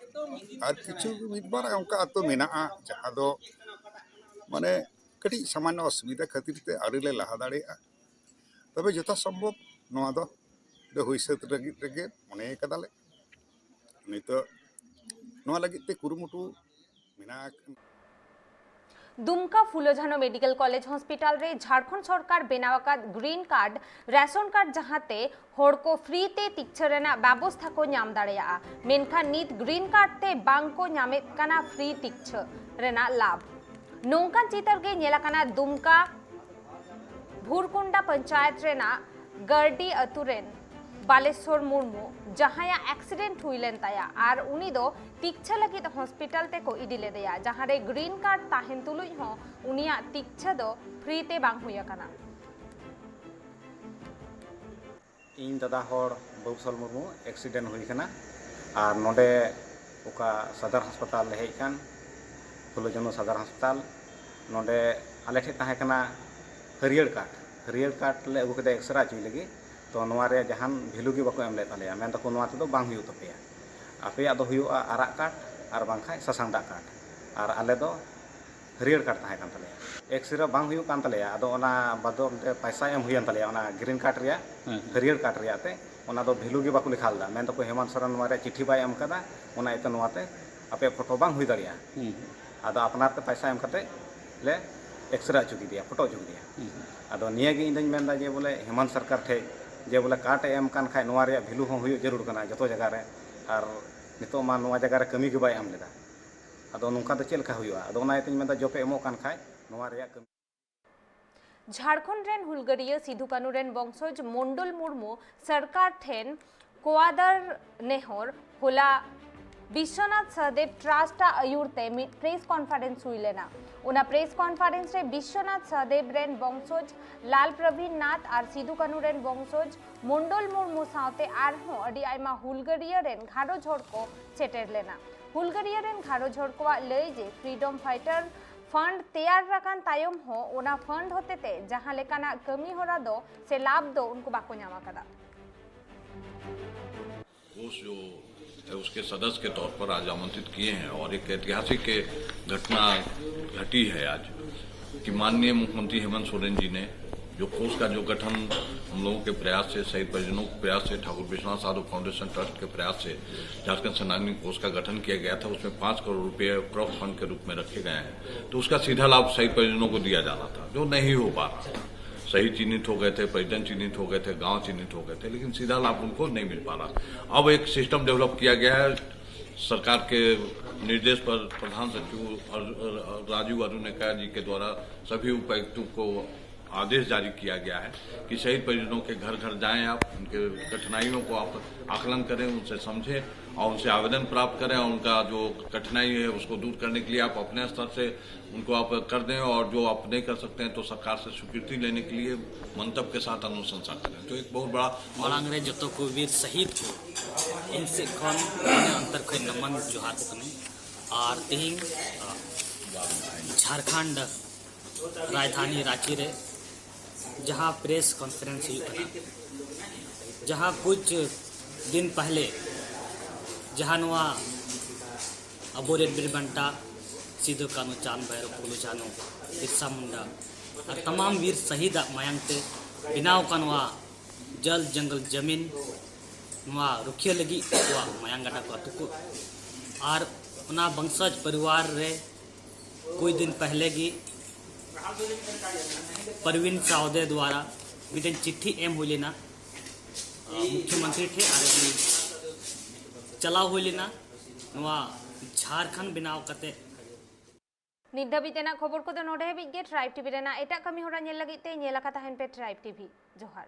ᱟᱨ ᱠᱤᱪᱷᱩ ᱢᱤᱫ ᱵᱟᱨ ᱚᱱᱠᱟ ᱟᱹᱛᱩ ᱢᱮᱱᱟᱜᱼᱟ, ᱡᱟᱦᱟᱸ ᱫᱚ ᱢᱟᱱᱮ ᱠᱟᱹᱴᱤᱡ ᱥᱟᱢᱟᱱᱱᱚ ᱚᱥᱩᱵᱤᱫᱷᱟ ᱠᱷᱟᱹᱛᱤᱨ ᱛᱮ ᱟᱹᱣᱨᱤ ᱞᱮ ᱞᱟᱦᱟ ᱫᱟᱲᱮᱭᱟᱜᱼᱟ᱾ ᱛᱚᱵᱮ ᱡᱚᱛᱷᱟᱥᱚᱢᱵᱷᱚᱵ ᱱᱚᱣᱟ ᱫᱚ ᱞᱮ ᱦᱩᱭ ᱥᱟᱹᱛ ᱞᱟᱹᱜᱤᱫ ᱨᱮᱜᱮ ᱢᱚᱱᱮ ᱠᱟᱫᱟᱞᱮ᱾ ᱱᱤᱛᱚᱜ ᱱᱚᱣᱟ ᱞᱟᱹᱜᱤᱫ ᱛᱮ ᱠᱩᱨᱩᱢᱩᱴᱩ ᱢᱮᱱᱟᱜ᱾ Dumka Phulo Jhano medical college hospital ᱨᱮ ᱡᱷᱟᱲᱠᱷᱚᱸᱰ ᱥᱚᱨᱠᱟᱨ ᱵᱮᱱᱟᱣ ᱟᱠᱟᱫ ᱜᱨᱤᱱ ᱠᱟᱨᱰ, ᱨᱮᱥᱚᱱ ᱠᱟᱨᱰ, ᱡᱟᱦᱟᱸ ᱛᱮ ᱦᱚᱲ ᱠᱚ ᱯᱷᱨᱤ ᱛᱮ ᱛᱤᱠᱪᱷᱟᱹ ᱨᱮᱱᱟᱜ ᱵᱮᱵᱚᱥᱛᱷᱟ ᱠᱚ ᱧᱟᱢ ᱫᱟᱲᱮᱭᱟᱜᱼᱟ, ᱢᱮᱱᱠᱷᱟᱱ ᱱᱤᱛ ᱜᱨᱤᱱ ᱠᱟᱨᱰ ᱛᱮ ᱵᱟᱝ ᱠᱚ ᱧᱟᱢᱮᱫ ᱠᱟᱱᱟ ᱯᱷᱨᱤ ᱛᱤᱠᱪᱷᱟᱹ ᱨᱮᱱᱟᱜ ᱞᱟᱵᱷ᱾ ᱱᱚᱝᱠᱟᱱ ᱪᱤᱛᱟᱹᱨ ᱜᱮ ᱧᱮᱞ ᱟᱠᱟᱱᱟ ᱫᱩᱢᱠᱟ ᱵᱷᱩᱨᱠᱩᱱᱰᱟ ᱯᱚᱧᱪᱟᱭᱮᱛ ᱨᱮᱱᱟᱜ ᱜᱟᱨᱰᱤ ᱟᱹᱛᱩ ᱨᱮᱱ ᱵᱟᱞᱮᱥᱚᱨ ᱢᱩᱨᱢᱩ, ᱡᱟᱦᱟᱸᱭᱟᱜ ᱮᱠᱥᱤᱰᱮᱱᱴ ᱦᱩᱭ ᱞᱮᱱ ᱛᱟᱭᱟ ᱟᱨ ᱩᱱᱤ ᱫᱚ ᱛᱤᱠᱪᱷᱟᱹ ᱞᱟᱹᱜᱤᱫ ᱦᱚᱥᱯᱤᱴᱟᱞ ᱛᱮᱠᱚ ᱤᱫᱤ ᱞᱮᱫᱮᱭᱟ, ᱡᱟᱦᱟᱸ ᱨᱮ ᱜᱨᱤᱱ ᱠᱟᱨᱰ ᱛᱟᱦᱮᱱ ᱛᱩᱞᱩᱡ ᱦᱚᱸ ᱩᱱᱤᱭᱟᱜ ᱛᱤᱠᱪᱷᱟᱹ ᱫᱚ ᱯᱷᱨᱤ ᱛᱮ ᱵᱟᱝ ᱦᱩᱭ ᱟᱠᱟᱱᱟ᱾ ᱤᱧ ᱫᱟᱫᱟ ᱦᱚᱲ ᱵᱟᱹᱵᱩᱥᱚᱞ ᱢᱩᱨᱢᱩ ᱮᱠᱥᱤᱰᱮᱱᱴ ᱦᱩᱭ ᱠᱟᱱᱟ, ᱟᱨ ᱱᱚᱰᱮ ᱚᱠᱟ ᱥᱚᱫᱚᱨ ᱦᱟᱥᱯᱟᱛᱟᱞ ᱞᱮ ᱦᱮᱡ ᱟᱠᱟᱱ, ᱯᱷᱩᱞᱳ ᱡᱷᱟᱱᱳ ᱥᱚᱫᱚᱨ ᱦᱟᱥᱯᱟᱛᱟᱞ, ᱱᱚᱰᱮ ᱟᱞᱮ ᱴᱷᱮᱱ ᱛᱟᱦᱮᱸ ᱠᱟᱱᱟ ᱦᱟᱹᱨᱭᱟᱹᱲ ᱠᱟᱨᱰ᱾ ᱦᱟᱹᱨᱭᱟᱹᱲ ᱠᱟᱨᱰ ᱞᱮ ᱟᱹᱜᱩ ᱠᱮᱫᱟ ᱮᱠᱥᱨᱮ ᱦᱚᱪᱚᱭ ᱞᱟᱹᱜᱤᱫ, ᱛᱚ ᱱᱚᱣᱟ ᱨᱮᱭᱟᱜ ᱡᱟᱦᱟᱱ ᱵᱷᱮᱞᱩ ᱜᱮ ᱵᱟᱠᱚ ᱮᱢ ᱞᱮᱫ ᱛᱟᱞᱮᱭᱟ᱾ ᱢᱮᱱ ᱫᱟᱠᱚ, "ᱱᱚᱣᱟ ᱛᱮᱫᱚ ᱵᱟᱝ ᱦᱩᱭᱩᱜ ᱛᱟᱯᱮᱭᱟ, ᱟᱯᱮᱭᱟᱜ ᱫᱚ ᱦᱩᱭᱩᱜᱼᱟ ᱟᱨᱟᱜ ᱠᱟᱨᱰ ᱟᱨ ᱵᱟᱝᱠᱷᱟᱱ ᱥᱟᱥᱟᱝ ᱫᱟᱜ ᱠᱟᱨᱰ, ᱟᱨ ᱟᱞᱮ ᱫᱚ ᱦᱟᱹᱨᱭᱟᱹᱲ ᱠᱟᱨᱰ ᱛᱟᱦᱮᱸ ᱠᱟᱱ ᱛᱟᱞᱮᱭᱟ᱾ ᱮᱠᱥᱨᱮ ᱵᱟᱝ ᱦᱩᱭᱩᱜ ᱠᱟᱱ ᱛᱟᱞᱮᱭᱟ, ᱟᱫᱚ ᱚᱱᱟ ᱵᱚᱫᱚᱞ ᱛᱮ ᱯᱟᱭᱥᱟ ᱮᱢ ᱦᱩᱭᱮᱱ ᱛᱟᱞᱮᱭᱟ ᱚᱱᱟ ᱜᱨᱤᱱ ᱠᱟᱨᱰ ᱨᱮᱭᱟᱜ, ᱦᱮᱸ, ᱦᱮᱸ᱾ ᱦᱟᱹᱨᱭᱟᱹᱲ ᱠᱟᱨᱰ ᱨᱮᱭᱟᱜ ᱛᱮ ᱚᱱᱟ ᱫᱚ ᱵᱷᱮᱞᱩ ᱜᱮ ᱵᱟᱠᱚ ᱞᱮᱠᱷᱟ ᱞᱮᱫᱟ᱾ ᱢᱮᱱ ᱫᱟᱠᱚ, "ᱦᱮᱢᱟᱱᱛ ᱥᱚᱨᱮᱱ ᱱᱚᱣᱟ ᱨᱮᱭᱟᱜ ᱪᱤᱴᱷᱤ ᱵᱟᱭ ᱮᱢ ᱠᱟᱫᱟ, ᱚᱱᱟ ᱤᱭᱟᱹᱛᱮ ᱱᱚᱣᱟᱛᱮ ᱟᱯᱮᱭᱟᱜ ᱯᱷᱳᱴᱳ ᱵᱟᱝ ᱦᱩᱭ ᱫᱟᱲᱮᱭᱟᱜᱼᱟ᱾" ᱦᱩᱸ᱾ ᱟᱫᱚ ᱟᱯᱱᱟᱨ ᱛᱮ ᱯᱟᱭᱥᱟ ᱮᱢ ᱠᱟᱛᱮ ᱞᱮ ᱮᱠᱥᱨᱮ ᱦᱚᱪᱚ ᱠᱮᱫᱮᱭᱟ, ᱯᱷᱳᱴᱳ ᱦᱚᱪᱚ ᱠᱮᱫᱮᱭᱟ᱾ ᱦᱩᱸ᱾ ᱟᱫᱚ ᱱᱤᱭᱟᱹ ᱜᱮ ᱤᱧ ᱫᱚᱧ ᱢᱮᱱᱫᱟ ᱡᱮ ᱵᱚᱞᱮ ᱦᱮᱢᱟᱱᱛ ᱥᱚᱨᱠᱟᱨ ᱴᱷᱮᱡ ᱡᱮ ᱵᱚᱞᱮ ᱠᱟᱨᱰ ᱮ ᱮᱢ ᱠᱟᱱ ᱠᱷᱟᱡ ᱱᱚᱣᱟ ᱨᱮᱭᱟᱜ ᱵᱷᱮᱞᱩ ᱦᱚᱸ ᱦᱩᱭᱩᱜ ᱡᱟᱹᱨᱩᱲ ᱠᱟᱱᱟ ᱡᱚᱛᱚ ᱡᱟᱭᱜᱟ ᱨᱮ, ᱟᱨ ᱱᱤᱛᱚᱜ ᱢᱟ ᱱᱚᱣᱟ ᱡᱟᱭᱜᱟ ᱨᱮ ᱠᱟᱹᱢᱤ ᱜᱮ ᱵᱟᱭ ᱮᱢ ᱞᱮᱫᱟ᱾ ᱟᱫᱚ ᱱᱚᱝᱠᱟ ᱫᱚ ᱪᱮᱫ ᱞᱮᱠᱟ ᱦᱩᱭᱩᱜᱼᱟ? ᱟᱫᱚ ᱚᱱᱟ ᱤᱭᱟᱹᱛᱮᱧ ᱢᱮᱱᱫᱟ ᱡᱚᱯᱮ ᱮᱢᱚᱜ ᱠᱟᱱ ᱠᱷᱟᱡ ᱱᱚᱣᱟ ᱨᱮᱭᱟᱜ ᱠᱟᱹᱢᱤ᱾ ᱡᱷᱟᱲᱠᱷᱚᱸᱰ ᱨᱮᱱ ᱦᱩᱞᱜᱟᱹᱨᱤᱭᱟᱹ ᱥᱤᱫᱷᱩ ᱠᱟᱹᱱᱩ ᱨᱮᱱ ᱵᱚᱝᱥᱚᱡᱽ ᱢᱚᱱᱰᱚᱞ ᱢᱩᱨᱢᱩ ᱥᱚᱨᱠᱟᱨ ᱴᱷᱮᱱ ᱠᱚᱣᱟᱫᱟᱨ ᱱᱮᱦᱚᱨ ᱦᱚᱞᱟ ᱵᱤᱥᱥᱚᱱᱟᱛᱷ ᱥᱟᱦᱫᱮᱵᱽ ᱴᱨᱟᱥᱴ ᱟᱜ ᱟᱹᱭᱩᱨ ᱛᱮ ᱢᱤᱫ ᱯᱨᱮᱥ ᱠᱚᱱᱯᱷᱟᱨᱮᱱᱥ ᱦᱩᱭ ᱞᱮᱱᱟ᱾ ᱚᱱᱟ ᱯᱨᱮᱥ ᱠᱚᱱᱯᱷᱟᱨᱮᱱᱥ ᱨᱮ ᱵᱤᱥᱥᱚᱱᱟᱛᱷ ᱥᱟᱦᱫᱮᱵᱽ ᱨᱮᱱ ᱵᱚᱝᱥᱚᱡᱽ ᱞᱟᱞ ᱯᱨᱚᱵᱤᱱ ᱱᱟᱛᱷ ᱟᱨ ᱥᱤᱫᱩ ᱠᱟᱹᱱᱩ ᱨᱮᱱ ᱵᱚᱝᱥᱚᱡᱽ ᱢᱚᱱᱰᱚᱞ ᱢᱩᱨᱢᱩ ᱥᱟᱶᱛᱮ ᱟᱨᱦᱚᱸ ᱟᱹᱰᱤ ᱟᱭᱢᱟ ᱦᱩᱞᱜᱟᱹᱨᱤᱭᱟᱹ ᱨᱮᱱ ᱜᱷᱟᱨᱚᱸᱡᱽ ᱦᱚᱲ ᱠᱚ ᱥᱮᱴᱮᱨ ᱞᱮᱱᱟ᱾ ᱦᱩᱞᱜᱟᱹᱨᱤᱭᱟᱹ ᱨᱮᱱ ᱜᱷᱟᱨᱚᱸᱡᱽ ᱦᱚᱲ ᱠᱚᱣᱟᱜ ᱞᱟᱹᱭ ᱡᱮ ᱯᱷᱨᱤᱰᱚᱢ ᱯᱷᱟᱭᱴᱟᱨ ᱯᱷᱟᱱᱰ ᱛᱮᱭᱟᱨ ᱟᱠᱟᱱ ᱛᱟᱭᱚᱢ ᱦᱚᱸ ᱚᱱᱟ ᱯᱷᱟᱱᱰ ᱦᱚᱛᱮᱛᱮ ᱡᱟᱦᱟᱸ ᱞᱮᱠᱟᱱᱟᱜ ᱠᱟᱹᱢᱤ ᱦᱚᱨᱟ ᱫᱚ ᱥᱮ ᱞᱟᱵᱷ ᱫᱚ ᱩᱱᱠᱩ ᱵᱟᱠᱚ ᱧᱟᱢ ᱟᱠᱟᱫᱟ᱾ कोष जो है उसके सदस्य के तौर पर आज आमंत्रित किए हैं और एक ऐतिहासिक घटना घटी है आज कि माननीय मुख्यमंत्री हेमंत सोरेन जी ने जो कोष का जो गठन हम लोगों के प्रयास से, शहीद परिजनों के प्रयास से, ठाकुर विश्वनाथ साधु फाउंडेशन ट्रस्ट के प्रयास से झारखंड सेनानी कोष का गठन किया गया था, उसमें पाँच करोड़ रुपए ट्रस्ट फंड के रूप में रखे गए हैं, तो उसका सीधा लाभ शहीद परिजनों को दिया जाना था, जो नहीं हो पा रहा था। शहीद चिन्हित हो गए थे, परिजन चिन्हित हो गए थे, गांव चिन्हित हो गए थे, लेकिन सीधा लाभ उनको नहीं मिल पा रहा। अब एक सिस्टम डेवलप किया गया है सरकार के निर्देश पर, प्रधान सचिव राजीव अरुणेका जी के द्वारा सभी उपायुक्तों को आदेश जारी किया गया है कि शहीद परिजनों के घर घर जाएं आप, उनके कठिनाइयों को आप आकलन करें, उनसे समझें और उनसे आवेदन प्राप्त करें और उनका जो कठिनाई है उसको दूर करने के लिए आप अपने स्तर से उनको आप कर दें और जो आप नहीं कर सकते हैं तो सरकार से स्वीकृति लेने के लिए मंतव्य के साथ अनुशंसा करें। तो एक बहुत बड़ा ᱢᱟᱲᱟᱝ ᱨᱮ ᱡᱚᱛᱚ ᱠᱚ ᱵᱤᱨ ᱥᱟᱹᱦᱤᱫ ᱠᱚ ᱤᱧ ᱥᱮᱫ ᱠᱷᱚᱱ ᱢᱚᱱᱮ ᱚᱱᱛᱚᱨ ᱠᱷᱚᱱ ᱱᱚᱢᱚᱱ ᱡᱚᱦᱟᱨ ᱠᱚ ᱠᱟᱹᱱᱟᱹᱧ᱾ ᱟᱨ ᱛᱮᱦᱮᱧ ᱡᱷᱟᱲᱠᱷᱚᱸᱰ ᱨᱟᱡᱽᱫᱷᱟᱱᱤ ᱨᱟᱸᱪᱤ ᱨᱮ ᱡᱟᱦᱟᱸ ᱯᱨᱮᱥ ᱠᱚᱱᱯᱷᱟᱨᱮᱱᱥ ᱦᱩᱭᱩᱜ ᱠᱟᱱᱟ, ᱡᱟᱦᱟᱸ ᱠᱩᱪ ᱫᱤᱱ ᱯᱟᱦᱞᱮ ᱡᱟᱦᱟᱸ ᱱᱚᱣᱟ ᱟᱵᱚᱨᱮᱱ ᱵᱤᱨ ᱵᱟᱱᱴᱟ ᱥᱤᱫᱩ ᱠᱟᱹᱱᱦᱩ, ᱪᱟᱸᱫᱽ ᱵᱷᱟᱭᱨᱚ, ᱯᱷᱩᱞᱳ ᱡᱷᱟᱱᱳ, ᱵᱤᱨᱥᱟ ᱢᱩᱱᱰᱟ ᱟᱨ ᱛᱟᱢᱟᱢ ᱵᱤᱨ ᱥᱟᱹᱦᱤᱫᱟᱜ ᱢᱟᱭᱟᱝ ᱛᱮ ᱵᱮᱱᱟᱣ ᱟᱠᱟᱱ ᱱᱚᱣᱟ ᱡᱚᱞ ᱡᱚᱝᱜᱚᱞ ᱡᱟᱢᱤᱱ, ᱱᱚᱣᱟ ᱨᱩᱠᱷᱤᱭᱟᱹ ᱞᱟᱹᱜᱤᱫ ᱟᱵᱚᱣᱟᱜ ᱢᱟᱭᱟᱝ ᱜᱟᱰᱟ ᱠᱚ ᱟᱹᱛᱩ ᱠᱚ ᱟᱨ ᱚᱱᱟ ᱵᱚᱝᱥᱚᱡᱽ ᱯᱚᱨᱤᱵᱟᱨ ᱨᱮ ᱠᱩᱪ ᱫᱤᱱ ᱯᱟᱦᱞᱮ ᱜᱮ ᱯᱨᱚᱵᱤᱱ ᱥᱟᱣᱫᱮ ᱫᱣᱟᱨᱟ ᱢᱤᱫᱴᱮᱱ ᱪᱤᱴᱷᱤ ᱮᱢ ᱦᱩᱭ ᱞᱮᱱᱟ ᱢᱩᱠᱷᱭᱚᱢᱚᱱᱛᱨᱤ ᱴᱷᱮᱱ ᱟᱨ ᱩᱱᱤ ᱪᱟᱞᱟᱣ ᱦᱩᱭ ᱞᱮᱱᱟ ᱱᱚᱣᱟ ᱡᱷᱟᱲᱠᱷᱚᱸᱰ ᱵᱮᱱᱟᱣ ᱠᱟᱛᱮ᱾ ᱱᱤᱛ ᱫᱷᱟᱹᱵᱤᱡ ᱛᱮᱱᱟᱜ ᱠᱷᱚᱵᱚᱨ ᱠᱚᱫᱚ ᱱᱚᱰᱮ ᱦᱟᱹᱵᱤᱡ ᱜᱮ᱾ ᱴᱨᱟᱭᱤᱵᱽ ᱴᱤᱵᱷᱤ ᱨᱮᱱᱟᱜ ᱮᱴᱟᱜ ᱠᱟᱹᱢᱤ ᱦᱚᱨᱟ ᱧᱮᱞ ᱞᱟᱹᱜᱤᱫ ᱛᱮ ᱧᱮᱞ ᱟᱠᱟ ᱛᱟᱦᱮᱱ ᱯᱮ ᱴᱨᱟᱭᱤᱵᱽ ᱴᱤᱵᱷᱤ᱾ ᱡᱚᱦᱟᱨ᱾